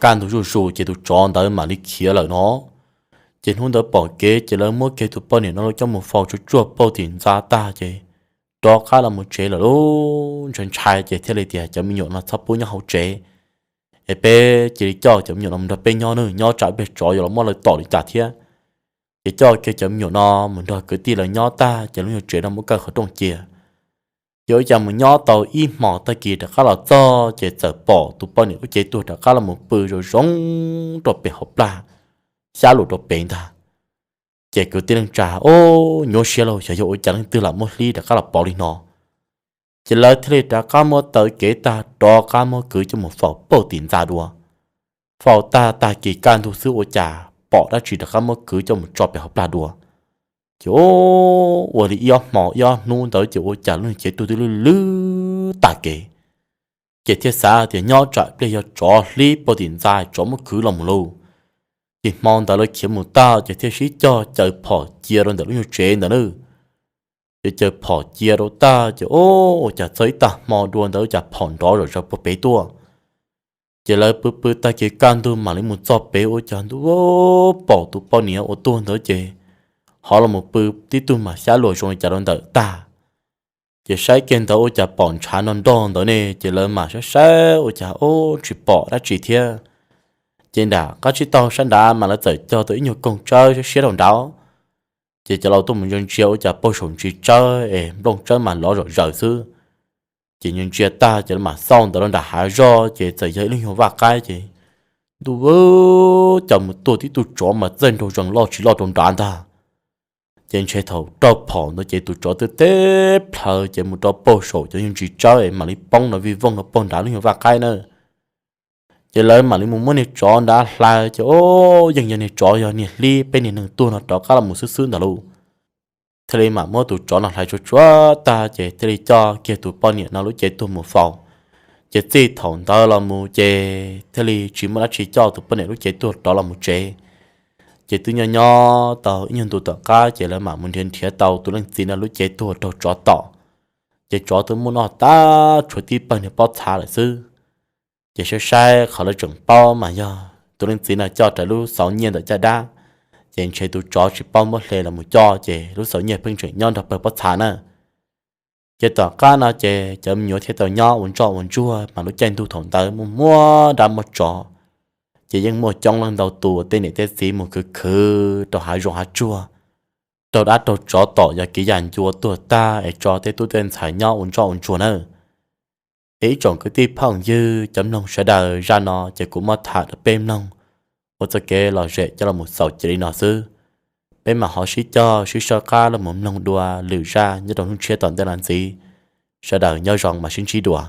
kaj ntug zuj zus ces tus tsov ntawd mam li khiav lawm no. Ces hnub ntawd pom kev ces lawv muab kiag tus poj niam no coj mus faus tsuag tsuag pauj tim ntxa tag ces rov qab los mus tsev lawm lauj. Ntshai ntshai ces thiaj li tias, Cov me nyuam no txhob pub nyob hauv tsev es peb cia li coj cov me nyuam no mus nrog peb nyob nawb, nyob tsam ib pliag tsov yuav los muab lawv tom li cas thiab. Ces coj kiag cov me nyuam no mus nrog kwv tij lawv nyob tag ces lub nyuag tsev no muab kaw qhov rooj cia. Ces ua cas mus nyob tau ib hmos tag kis rov qab los txog ces txawm pom tus poj niam lub cev tuag rov qab los mus pw zoo zoo rau pem hauv plag, xyab luas rau pem ntag. Ces kwv tij neej tsa, Ub, nyuaj siab lauj, xyov yog ua cas leej twg lam muab hlib rov qab los pov li no. Ces lawv thiaj li rov qab muab taw kev tag rov qab muab kwv coj mus faus pauj tim ntxa dua. Faus tag tag kis kaj ntug xwb ua cas pom dab tsi rov qab muab kwv coj mus tso pem hauv plag dua. Ces ub, ua li ib ob hmo ib ob hnub ntawd ces ua cas lub cev tuag twb lwj lwj tag kev. Ces thiaj xav tias nyob tsam pliag yog tsov hlib pauj tim ntxa tsov muab kwv los mus lauj. Ces hmo ntawd lawv khiav mus tag ces thiaj sib cog caws phom cia rau ntawm lub nyuag tsev ntawd nawb. Ces caws phom cia rau tag ces ub, ua cas txog ib tag hmo dua ntawd cas phom nrov zom zaws puag pem tuaj. Ces lawv pw pw tag kis kaj ntug mam li mus txog pem ua cas ntuj, pom tus poj niam uas tuag ntawd ces ho los mus pw tib tug mas xyab luas zoo li cas rau ntawm tag. Ces saib kiag ntawd ua cas pom ntshav nrog nrog ntawd ne, ces lawv mam saib saib ua cas ub tsis pom dab tsi thiab. Ces nram qab tsib taug sab nrad mas lawv txawm cog tau ib nyuag koog tsawb siab siab rau nrad. Ces cov laus tuaj mus ntsia ntsia ua cas pauj saum ntsis tsawb es nplooj tsawb mas lov zom zaws xwb. Ces ntsia ntsia tag ces lawv mam xauj ntawd rau nram hav zog ces txawm yog ib lub nyuag vaj qaib ces ntuj, cas mus tuaj tib tug tsov mas txaij nraug zees loj tsis loj rau nrad ntag. Ces ntshe thaum raug phom ntawd ces tus tsov twb teb plhaws ces mus rau pauj saum cov nyuag ntsis tsawb es mam li poob nrov vij voog rau pauj nrad lub nyuag vaj qaib na. Ces lawv mam li mus muab niag tsov nrad hlais ces ub, yeej yog niag tsov yog niag hlib peb niag neeg tuag no rov qab los mus xwb xwb ntawd lauj. Thiaj li mam muab tus tsov no hlais tsuag tsuag tag ces thiaj li coj kiag tus poj niam no lub cev tuag mus faus. Ces txij thaum ntawd los mus ces thiaj li tsis muaj dab tsi coj tus poj niam lub cev tuag rov los mus tsev. Ces twb nyob nyob tau ib nyuag ntu tom qab ces lawv mam mus nrhiav nrhiav tau tus leej txiv no lub cev tuag raug tsov tom. Ces tsov twb muab noj tag tshuav tib pawg niag pob txha lawm xwb. Ces saib saib qhov lawv tseem paub mas yog tus leej txiv no coj rawv lub xauv nyiaj ntawm caj dab, ces ntshe tus tsov tsis paub muab hle los mus coj ces lub xauv nyiaj pheej tseem nyob nrog pawg pob txha na. Ces tom qab no ces cov me nyuam thiaj tau nyob ua ntsoj ua ntsuag mas lub caij ntuj thaum ntawd muaj muaj dab muaj tsov, ces yeej muaj coob leej ntau tus tej niam tej txiv mus khwv khwv rau hav zoov hav tsuag, raug dab raug tsov tom yog kev yam ncua tuag tag es tso tej tub tej ntxhais nyob ua ntsoj ua ntsuag nawb. Es ib tsoom kwv tij phooj ywg cov mloog sawv daws, zaj no ces kuv muab tham rau peb mloog ua txoj kev lom zem coj los mus xaus cia li no xwb. Peb mam ho sib cog sib sawb qab los mus mloog dua lwm zaj nyob rau hnub tshiab tom ntej los ntxiv. Sawv daws nyob zoo mam sib ntsib dua.